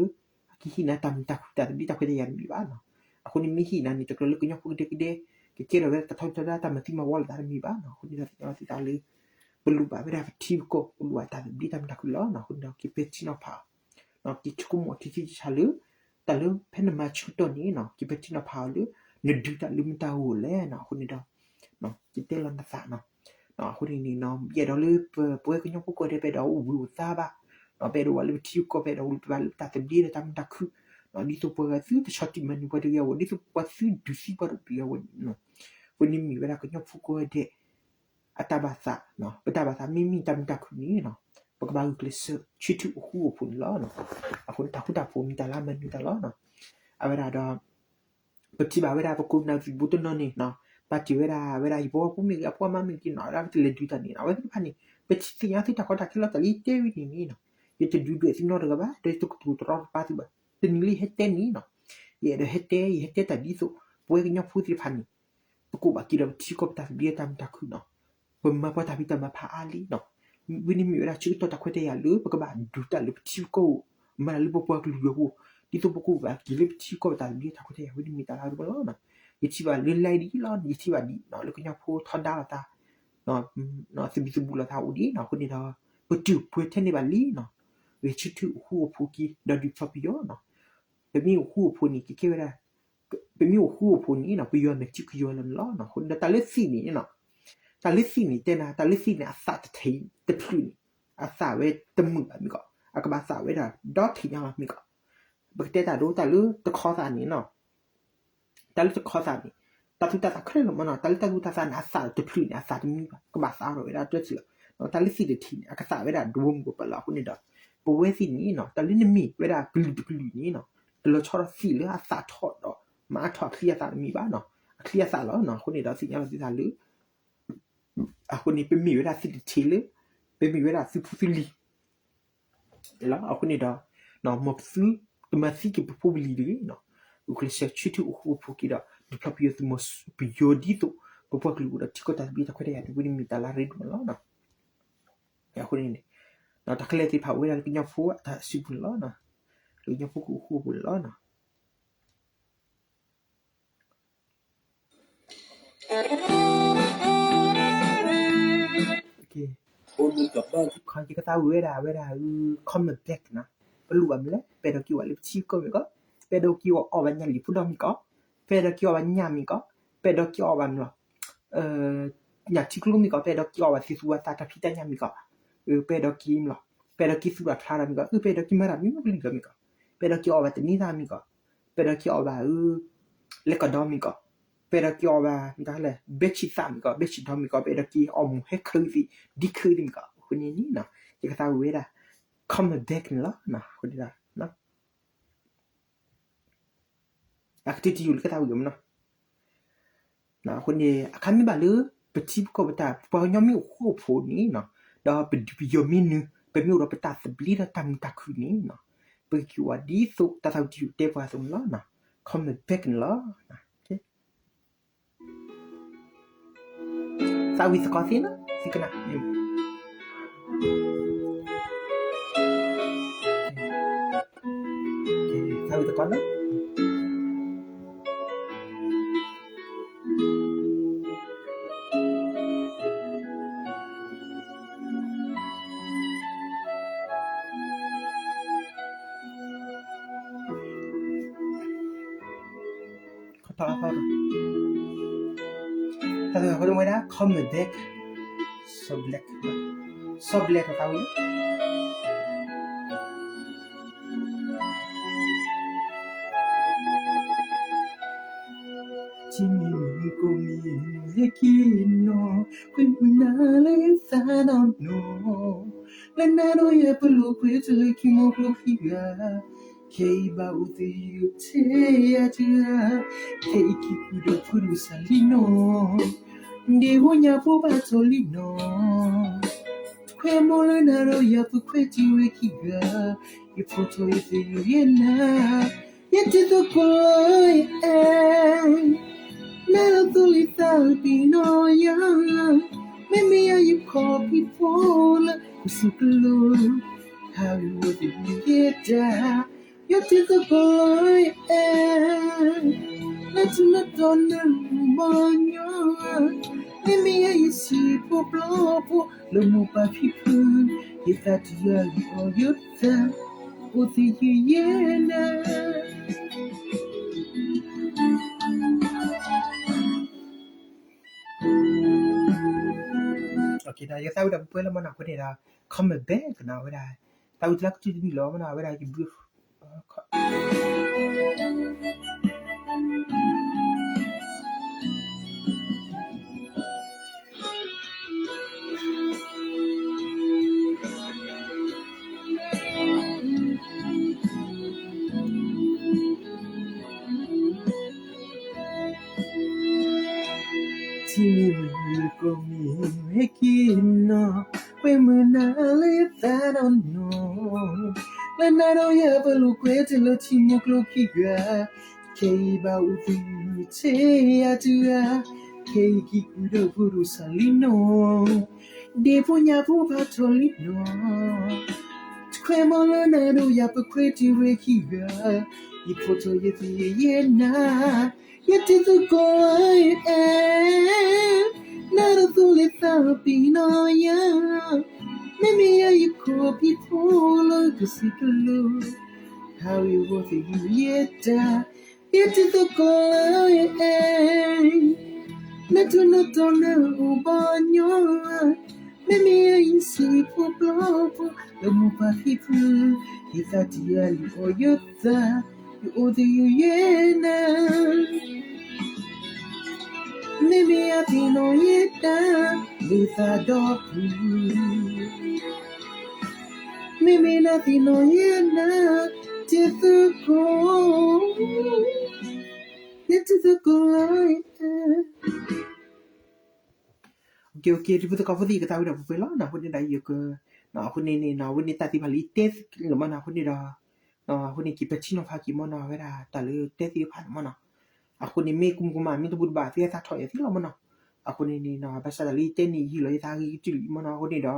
အကဟ့ၣ်နၤတၢ်မုာ်တၢ်ခုၣ်တၢ်သဘျ့တၢ်ခွဲးတၢ်ယာ်တမ့ၢ်ဘၣ်နီၤ. အဃိန့ၣ်မ့ၢ်ဟ့ၣ်နၤန့ၣ် တကြၢးလၢကညီဖိကဒဲကဒဲ ကကဲထီၣ်ဝဲဒၣ်တၢ်ထီဒါတၢ်မၤသံမၤဝီလိာ်သးတမ့ၢ်ဘၣ်နီၤ. အဃိန့ၣ်ဒီးသ့ၣ်ညါလီၤသုသးလၢ ပလိၣ်ဘၣ်ဝဲဒၣ်ပထံပကီၢ် ပလိၣ်ဘၣ်တၢ်သဘျ့တၢ်မုာ်တၢ်ခုၣ်လီၤနီၤ. အဃိန့ၣ်ဒီး က့ၤပဲာ်ထံနီၤဖးအီၤ က့ၤဆိကမိၣ်အီၤထံထံဆးဆးလၢ တၢ်လၢဖဲနမၤဆၢကတီၢ်န့ၣ်နီၤ က့ၤပဲာ်ထံနီၤဖးအီၤလၢ နဒုးတၢ်လၢမတၤအဂီၢ်လဲၣ်နီၤ. အဃိန့ၣ်ဒီး ကတဲလီၤနသးနီၤ. အဃိန့ၣ်န့ၣ် ယအဲၣ်ဒိးလၢပဝဲကညီဖိကိးဂၤဒဲး ပအဲၣ်ဒိးအိၣ်ဘှံးအိၣ်သါဘၣ်, ပအဲၣ်ဒိးဝဲလၢပထံပကီၢ် ပအဲၣ်ဒိးအိၣ်လၢပတၢ်သဘျ့ဒီးတၢ်မုာ်တၢ်ခုၣ်, ဒ်သိးပှၤဂၤသုတဆီၣ်တံၢ်မၤနၢၤပှၤတဂ့ၤအဂီၢ်, ဒ်သိးပှၤသုဒုးသံပှၤတဂ့ၤအဂီၢ်န့ၣ် ပန့ၣ်မ့ၢ်ဝဲဒၣ်ကညီဖိကိးဂၤဒဲး အတၢ်ဘၣ်သး, ပတၢ်ဘၣ်သးမ့မ့ၢ်တၢ်မုာ်တၢ်ခုၣ်န့ၣ် ပကဘၣ်ဂုာ်ကျဲးစၢး ဆၢထၢၣ်အိၣ်ဃူအိၣ်ဖိးန့ၣ်လီၤ. အဃိန့ၣ်တၢ်ဃူတၢ်ဖိးမ့ၢ်တၢ်လၢအမၤနၢၤတၢ်လီၤ. အဝဲဒၣ်ဒီး ပထံၣ်ဘၣ်ဝဲဒၣ်ပခိၣ်ပနၢ်သုးဖိတနီၤန့ၣ် ပာ်တ့ၢ်ဝဲဒၣ်ဝဲဒၣ်ယပှၤဖိမ့ၢ်ဂ့ၤ အဖိအမါမ့ၢ်ဂ့ၤနီၤ ဝဲဒၣ်ပတလဲၤဒုးတၢ်န့ၣ် အဝဲသ့ၣ်တဖၣ်န့ၣ် ပသ့ၣ်ညါသုတၢ်ကီတၢ်ခဲလီၤ တၢ်လၢယတဲဝဲန့ၣ်န့ၣ် ယတဒုးဒွဲၣ်သုနီတဂၤဘၣ် ဒီးယတကတိၤတရီတပါသုဘၣ်. တနံၤလၢယဟဲတဲန့ၣ်နီၤ ယအဲၣ်ဒိးဟဲတဲ ယဟဲတဲတၢ်ဒ်သိး ပဝဲကညီဖိသ့ၣ်တဖၣ်န့ၣ် ပကိးဘၣ်က့ၤဒီးပထံကီၢ်ပတၢ်သဘျ့တၢ်မုာ်တၢ်ခုၣ်နီၤ ပမၤပှၤတၢ်ဖံးတၢ်မၤဖးအါလံနီၤ. ဝဲန့ၣ်မ့ၢ်ဝဲဒၣ်ဆၢကတီၢ်တၢ်ခွဲးတၢ်ယာ်လၢ ပကဘၣ်ဒုးတၢ်လၢပထံပကီၢ် မၤတၢ်လၢပပှၤကလုာ်အဂီၢ် ဒ်သိးပကအိၣ်ဘၣ်က့ၤလၢပထံကီၢ်ပတၢ်သဘျ့တၢ်ခွဲးတၢ်ယာ်ဝဲန့ၣ်မ့ၢ်တၢ်လၢအရ့ဒိၣ်လီၤ. ယထံၣ်ဘၣ်လၢ line ဒ်အံၤလီၤ ယထံၣ်ဘၣ်ဒ်အံၤနီၤ လၢကညီဖိထီဒါလိာ်သး သဘံၣ်သဘုၣ်လိာ်သးအိၣ်ဒ်အံၤနီၤ အဃိန့ၣ်ဒီး ပတုာ်ပှဲၤထဲန့ၣ်ဘၣ်လံနီၤ. ဂဲၤဆၢထၢၣ်အိၣ်ဃူအိၣ်ဖိးက့ၤ ဒီးဒုးဖျီပယီၤနီၤ. ပမ့ၢ်အိၣ်ဃူအိၣ်ဖိးန့ၣ် ကကဲဝဲဒၣ် ပမ့ၢ်အိၣ်ဃူအိၣ်ဖိးန့ၣ်နီၤ ပယီၤမဲာ်ထံကယီၤလီၤန့ၣ်လီၤ. အဃိန့ၣ်ဒီးတၢ်လၢသံၣ်န့ၣ်နီၤ တၢ်လၢသံၣ်န့ၣ်တဲနၤ တၢ်လၢသံၣ်န့ၣ် အသၣ်တထံၣ်တဖျၢၣ်န့ၣ် အသၣ်ဝဲတမုာ်ဘၣ်မ့ၢ်ကီး အကဘၣ်သၣ်ဝဲဒၣ်ဒီထံၣ်ညါလီၤမ့ၢ်ကီး ပကတဲတၢ်ဒိ တၢ်လၢတခီသၣ်န့ၣ်နီၤ တၢ်လၢတခီသၣ်န့ၣ် တၢ်သူၣ်တၢ်သးခဲလၢာ်လီၤမးနီၤ, တၢ်လၢတၢ်သူၣ်တၢ်သးန့ၣ် အသးတဖျၢၣ်န့ၣ် အသးတမံဘၣ်, ကဘၣ်သးထီၣ်ဝဲဒၣ်တၢ်ထံၣ်လီၤ. တၢ်လၢသ့ၣ်တထံၣ်န့ၣ် အကသးဝဲဒၣ်ဒိၣ်မုၢ်ကပၤလီၤ. အဃိန့ၣ်ဒီး ပဝဲသ့ၣ်န့ၣ်နီၤ တၢ်လၢနမ့ၢ်ဝဲဒၣ်ကလုာ်တကလုာ်န့ၣ်နီၤ တလီၤဆီဒီးသ့ၣ်လၢအသးထီၣ်ဒီး မၤအါထီၣ်အချံအသးတမံဘၣ်နီၤ, အချံအသးလီၤနီၤ. အဃိန့ၣ်ဒီးသ့ၣ်ညါလီၤသုသးလၢ အဃိန့ၣ် ပမ့ၢ်ဝဲဒၣ်သ့ၣ်တထံၣ်လၢ ပမ့ၢ်ဝဲဒၣ်သုဖိသုလံၤ လီၤ. အဃိန့ၣ်ဒီး မ်ပသုတမၤသံက့ၤပဖိပလံၤတဂ့ၤနီၤ, ဂုာ်ကျဲးစၢးဆၢထၢၣ်အိၣ်ဃူအိၣ်ဖိးက့ၤဒီး ဒုးဖျီပယီၤသုးမီၤပယီၤဒ်သိး ပပှၤကလုာ်အိၣ်ဒီးထံကီၢ်တၢ်သဘျ့တၢ်ခွဲးတၢ်ယာ်တဝံၤန့ၣ် မ့ၢ်တၢ်လၢအရ့ဒိၣ်မးလီၤ. အဃိန့ၣ် တၢ်ခဲလၢာ်သ့ၣ်တဖၣ်အိၣ်ဝဲဒၣ်လၢကညီဖိအတၢ်စုပူၤန့ၣ်လီၤ. လၢကညီဖိကအိၣ်ဃူအိၣ်ဖိးန့ၣ်လီၤ. ယကသးဝံၣ်ဝဲဒၣ် ဝဲဒၣ် comment back နီၤ, ပလိၣ်ဘၣ်မနုၤလဲၣ်, ပအဲၣ်ဒိးက့ၤအီၣ်ဘၣ်လၢပထံပကီၢ်မ့ၢ်ကီး, ပအဲၣ်ဒိးက့ၤအီၣ်ဘၣ်ညၣ်လံာ်ဖိဒီမ့ၢ်ကီး, ပအဲၣ်ဒိးက့ၤအီၣ်ဘၣ်ညၣ်မ့ၢ်ကီး, ပအဲၣ်ဒိးက့ၤအီၣ်ဘၣ်မ့ၢ်လီၤ ညၣ်ထံကျိမ့ၢ်ကီး, ပအဲၣ်ဒိးက့ၤအီၣ်ဘၣ်သ့ၣ်သူဝဲသးတၢ်ဖံးတၢ်ညၣ်မ့ၢ်ကီး, ပအဲၣ်ဒိးက့ၤမ့ၢ်လီၤ, ပအဲၣ်ဒိးက့ၤသူၣ်တၢ်ဖျါတၢ်မ့ၢ်ကီး, ပအဲၣ်ဒိးက့ၤမၤတၢ်မနုၤမနုၤမ့ၢ်ကီးမ့ၢ်ကီး, ပအဲၣ်ဒိးက့ၤအီၣ်ဘၣ်တနံၤသၣ်မ့ၢ်ကီး, ပအဲၣ်ဒိးက့ၤအီၣ်ဘၣ်အ လဲကဒီမ့ၢ်ကီး, ပအဲၣ်ဒိးက့ၤအီၣ်ဘၣ် မတၤလဲၣ် ဘဲဆံးသၣ်မ့ၢ်ကီး, ဘဲဆံးဒီမ့ၢ်ကီး, ပအဲၣ်ဒိးက့ၤအီၣ်မူၤဟဲခူသ့ၣ် ဒ်ခူသ့ၣ်မ့ၢ်ကီး, အဃိန့ၣ်န့ၣ် ယကသးဝံၣ်ဝဲဒၣ် comment back န့ၣ်လီၤ. အဃိန့ၣ် အကတၢၢ်တယုၢ်လၢကသးဝံၣ်မနီၤ. အဃိန့ၣ် အခါမ့ၢ်ဘၣ်လၢ ပထံပကီၢ်ပတၢ် ပှၤကညီမ့ၢ်အိၣ်ဃူအိၣ်ဖိးန့ၣ်နီၤ, ဒီးပဒုးပယီၤမ့ၢ်နုာ် ပမ့ၢ်အိၣ်ဒီးပတၢ်သဘျ့ဒီးတၢ်မုာ်တၢ်ခုၣ်န့ၣ်နီၤ, ပကက့ၤဝဲဒ်သိးတၢ်သးဝံၣ်တယုၢ်တဲပှၤအသိးန့ၣ်လီၤ. comment back န့ၣ်လီၤ. သးဝံၣ်သကိးသ့နီၤ သ့ကနၣ် သးဝံၣ်သကိးနီၤ. ခီထီၣ်အသီတၢ် တၢ်သ့ၣ်ညါဃိန့ၣ်ဝဲဒၣ် comment back, စီ black, စီ black တၢ်သးဝံၣ် ထံမ့ၢ်မုၢ်ကိးမံၤဟဲက့ၤနီၤ, ကွဲမုာ်နၤလၢသးနီၢ်နီၢ်, လၢနၤဒီးယၤပလိာ်ကွဲတလၢခံမီကျိခံဂၤ, ခဲအံၤဘၣ်အိၣ်သယုၢ်ထဲယၤတဂၤ, ခဲအံၤကံၢ်ပူၤဒီးဖုဒိၣ်စၢ်လံနီၤ, ဒ့ဖိညၣ်ဖိဘၣ်ထီၣ်လံနီၤ, ခွဲးမိၢ်လၢနၤဒီးယၤပခွဲးတံၢ်ဝဲခံဂၤ, ယဖိထီၣ်ယသယုၢ်ယဲနၤ, ယတံၤသကိးလၢယအဲၣ် နၤဒီးသိလ့ၣ်သးပ့ၤနီၣ်ယၤ, မ့မ့ၢ်ယၤယခီၣ်ဖံးဖိလၢကစူၢ်ကလိၤ, ဟးဝံၤဝီၤသယုၢ်ယဲတၢ်, ယတံၤသကိးလၢယအဲၣ်, နထူးနတီၢ်နၢ်ဟူဘီညီ, မ့မ့ၢ်ယၤယစံာ်ဖိပျီဖိ လၢမိၢ်ပၢ်ဖံဖု, ယသးတယၢ်လံၤအီၤယသး, အိၣ်သယုၢ်ယဲနၤ ယသးဝံၣ်ဒီးပှဲၤလၢမနီၤ အဃိန့ၣ်ဒီး comment back ကနၣ်ဝဲဒၣ် သးဝံၣ်တလါကတၢၢ်တနံၣ်လီၤမနီၤ အဝဲဒၣ်ယဘု ထံမ့ၢ်မုၢ်ကိးမံၤဟဲက့ၤနီၤ, ကွဲမုာ်နၤလၢသးနီၢ်နီၢ်, လၢနၤဒီးယၤပလိာ်ကွဲတလၢထံမီကျိခံဂၤ, ခဲအံၤဘၣ်အိၣ်သယုၢ်ထဲယၤတဂၤ, ခဲအံၤကံၢ်ပူၤဒီးဖုဒိၣ်စၢ်လံနီၤ, ဒ့ဖိညၣ်ဖိဘၣ်ထီၣ်လံနီၤ, ခွဲးမိၢ်လၢနၤဒီးယၤပခွဲးတံၢ်ဝဲခံဂၤ, ယဖိထီၣ်ယသယုၢ်ယဲနၤ, ယတံၤသကိးလၢယအဲၣ်, နၤဒီးသိလ့ၣ်သးပ့ၤနီၣ်ယၤ, မ့မ့ၢ်ယၤယခီၣ်ဖံးဖိလၢကစူၢ်ကလိၤ, ဟးဝံၤဝီၤသယုၢ်ယဲတၢ်, ယတံၤသကိးလၢယအဲၣ်, နထူးနတီၢ်နၢ်ဟူဘီညီ, မ့မ့ၢ်ယၤယစံာ်ဖိပျီဖိ လၢမိၢ်ပၢ်ဖံဖု, ယသးတယၢ်လံၤအီၤယသး, ယအိၣ်သယုၢ်ယဲနၤ. မ့မ့ၢ်အသ့ၣ်နီၣ်ယဲဒၣ် ဒုၣ်သးဒီဖုၣ်, မ့မ့ၢ်နသ့ၣ်နီၣ်ယဲဒၣ် တံၤသကိး, ယတံၤသကိးလီၤ. ကဲ ကဲ တံၤဖိသကိးဖိသ့ၣ် ယကသးဝံၣ်ဒီးပှဲၤပှဲၤလီၤနီၤ. အဃိန့ၣ်ဒီးယက, အဃိန့ၣ်န့ၣ်နီၤ အဝဲန့ၣ်တၢ်သ့ၣ်တဖၣ်လၢယတဲလီၤမ့ၢ်နီၤ. အဃိန့ၣ်ဒီး အဃိန့ၣ် က့ၤပထံၣ်နီၤဖးက့ၤမ့ၢ်နီၤ အဝဲဒၣ်တၢ်လၢတဲသ့ၣ်တဖၣ်န့ၣ်မ့ၢ်နီၤ. အဃိန့ၣ် မ့ၢ်ကမူၤကမၣ် မ့ၢ်တဘူၣ်တဘၣ် သုဟဲသးထီၣ်ယၤသ့လီၤမ့ၢ်နီၤ. အဃိန့ၣ်န့ၣ်နီၤ ဘၣ်ဆၣ်တၢ်လၢယတဲန့ၣ် ယဟ့ၣ်လီၤယသးဂ့ၤကတၢၢ်လံမ့ၢ်နီၤ.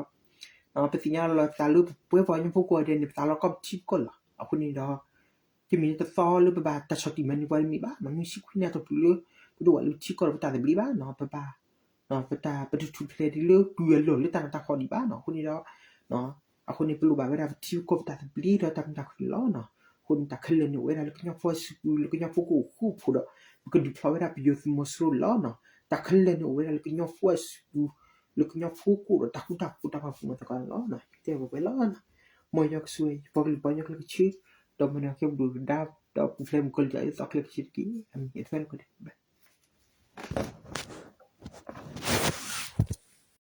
အဃိန့ၣ်ဒီး ပသ့ၣ်ညါလီၤသးလၢပပှၤကညီဖိကိးဂၤဒဲးန့ၣ် ပသးလီၤကီၢ်ပထံပကီၢ်လီၤ. အဃိန့ၣ်ဒီး တမ့ၢ်တသီလၢပဘၣ်တၢ်ဆီၣ်တံၢ်မၤနၢၤပှၤတမ့ၢ်ဘၣ်နီၤ. မ့ၢ်ဆံခွံနံၣ်အတီၢ်ပူၤလၢ ပဒိၣ်ဝဲလၢထံကီၢ်ဒီးပတၢ်သဘျ့ဘၣ်နီၤ. ပဘၣ် ပတၢ် ပတထူၣ်ဖျဲးဒ်လၢကုၢ်အလီၢ်လၢတၢ်နးတၢ်ဖှီၣ်ဒံးဘၣ်နီၤ. အဃိန့ၣ်ဒီး အဃိန့ၣ် ပလိၣ်ဘၣ်ဝဲဒၣ်ပထံပကီၢ်ပတၢ်သဘျ့ဒီးတၢ်မုာ်တၢ်ခုၣ်န့ၣ်လီၤနီၤ. အဃိန့ၣ် တၢ်ခဲလၢာ်န့ၣ်အိၣ်ဝဲဒၣ်လၢကညီဖိအစုပူၤ လၢကညီဖိကအိၣ်ဃူအိၣ်ဖိးဒီး ပကဒုးဖျီဝဲဒၣ်ပယီၤသုးမီၤစိရိၤန့ၣ်လီၤနီၤ. တၢ်ခဲလၢာ်န့ၣ်အိၣ်ဝဲဒၣ်လၢကညီဖိအစုပူၤ လၢကညီဖိကအိၣ်ဒီးတၢ်ဃူတၢ်ဖိးတၢ်ပာ်ဖှိၣ်မၤသကိးန့ၣ်လီၤ. ယတဲပှဲၤပှဲၤလီၤ. မ်ယွၤကဆိၣ်ဂ့ၤ ယပှၤကလုာ်ပှၤကညီခဲလၢာ်ခဲဆ့ ဒီးမ်ယွၤကဟဲဘျုးကဒါ ဒီးပူၤဖျဲးမုၣ်ကီၤလံၢ်တၢ်အၢသီခဲလၢာ်ခဲဆ့တက့ၢ်. အမံၤအသွဲလၢကဒဲးဘၣ်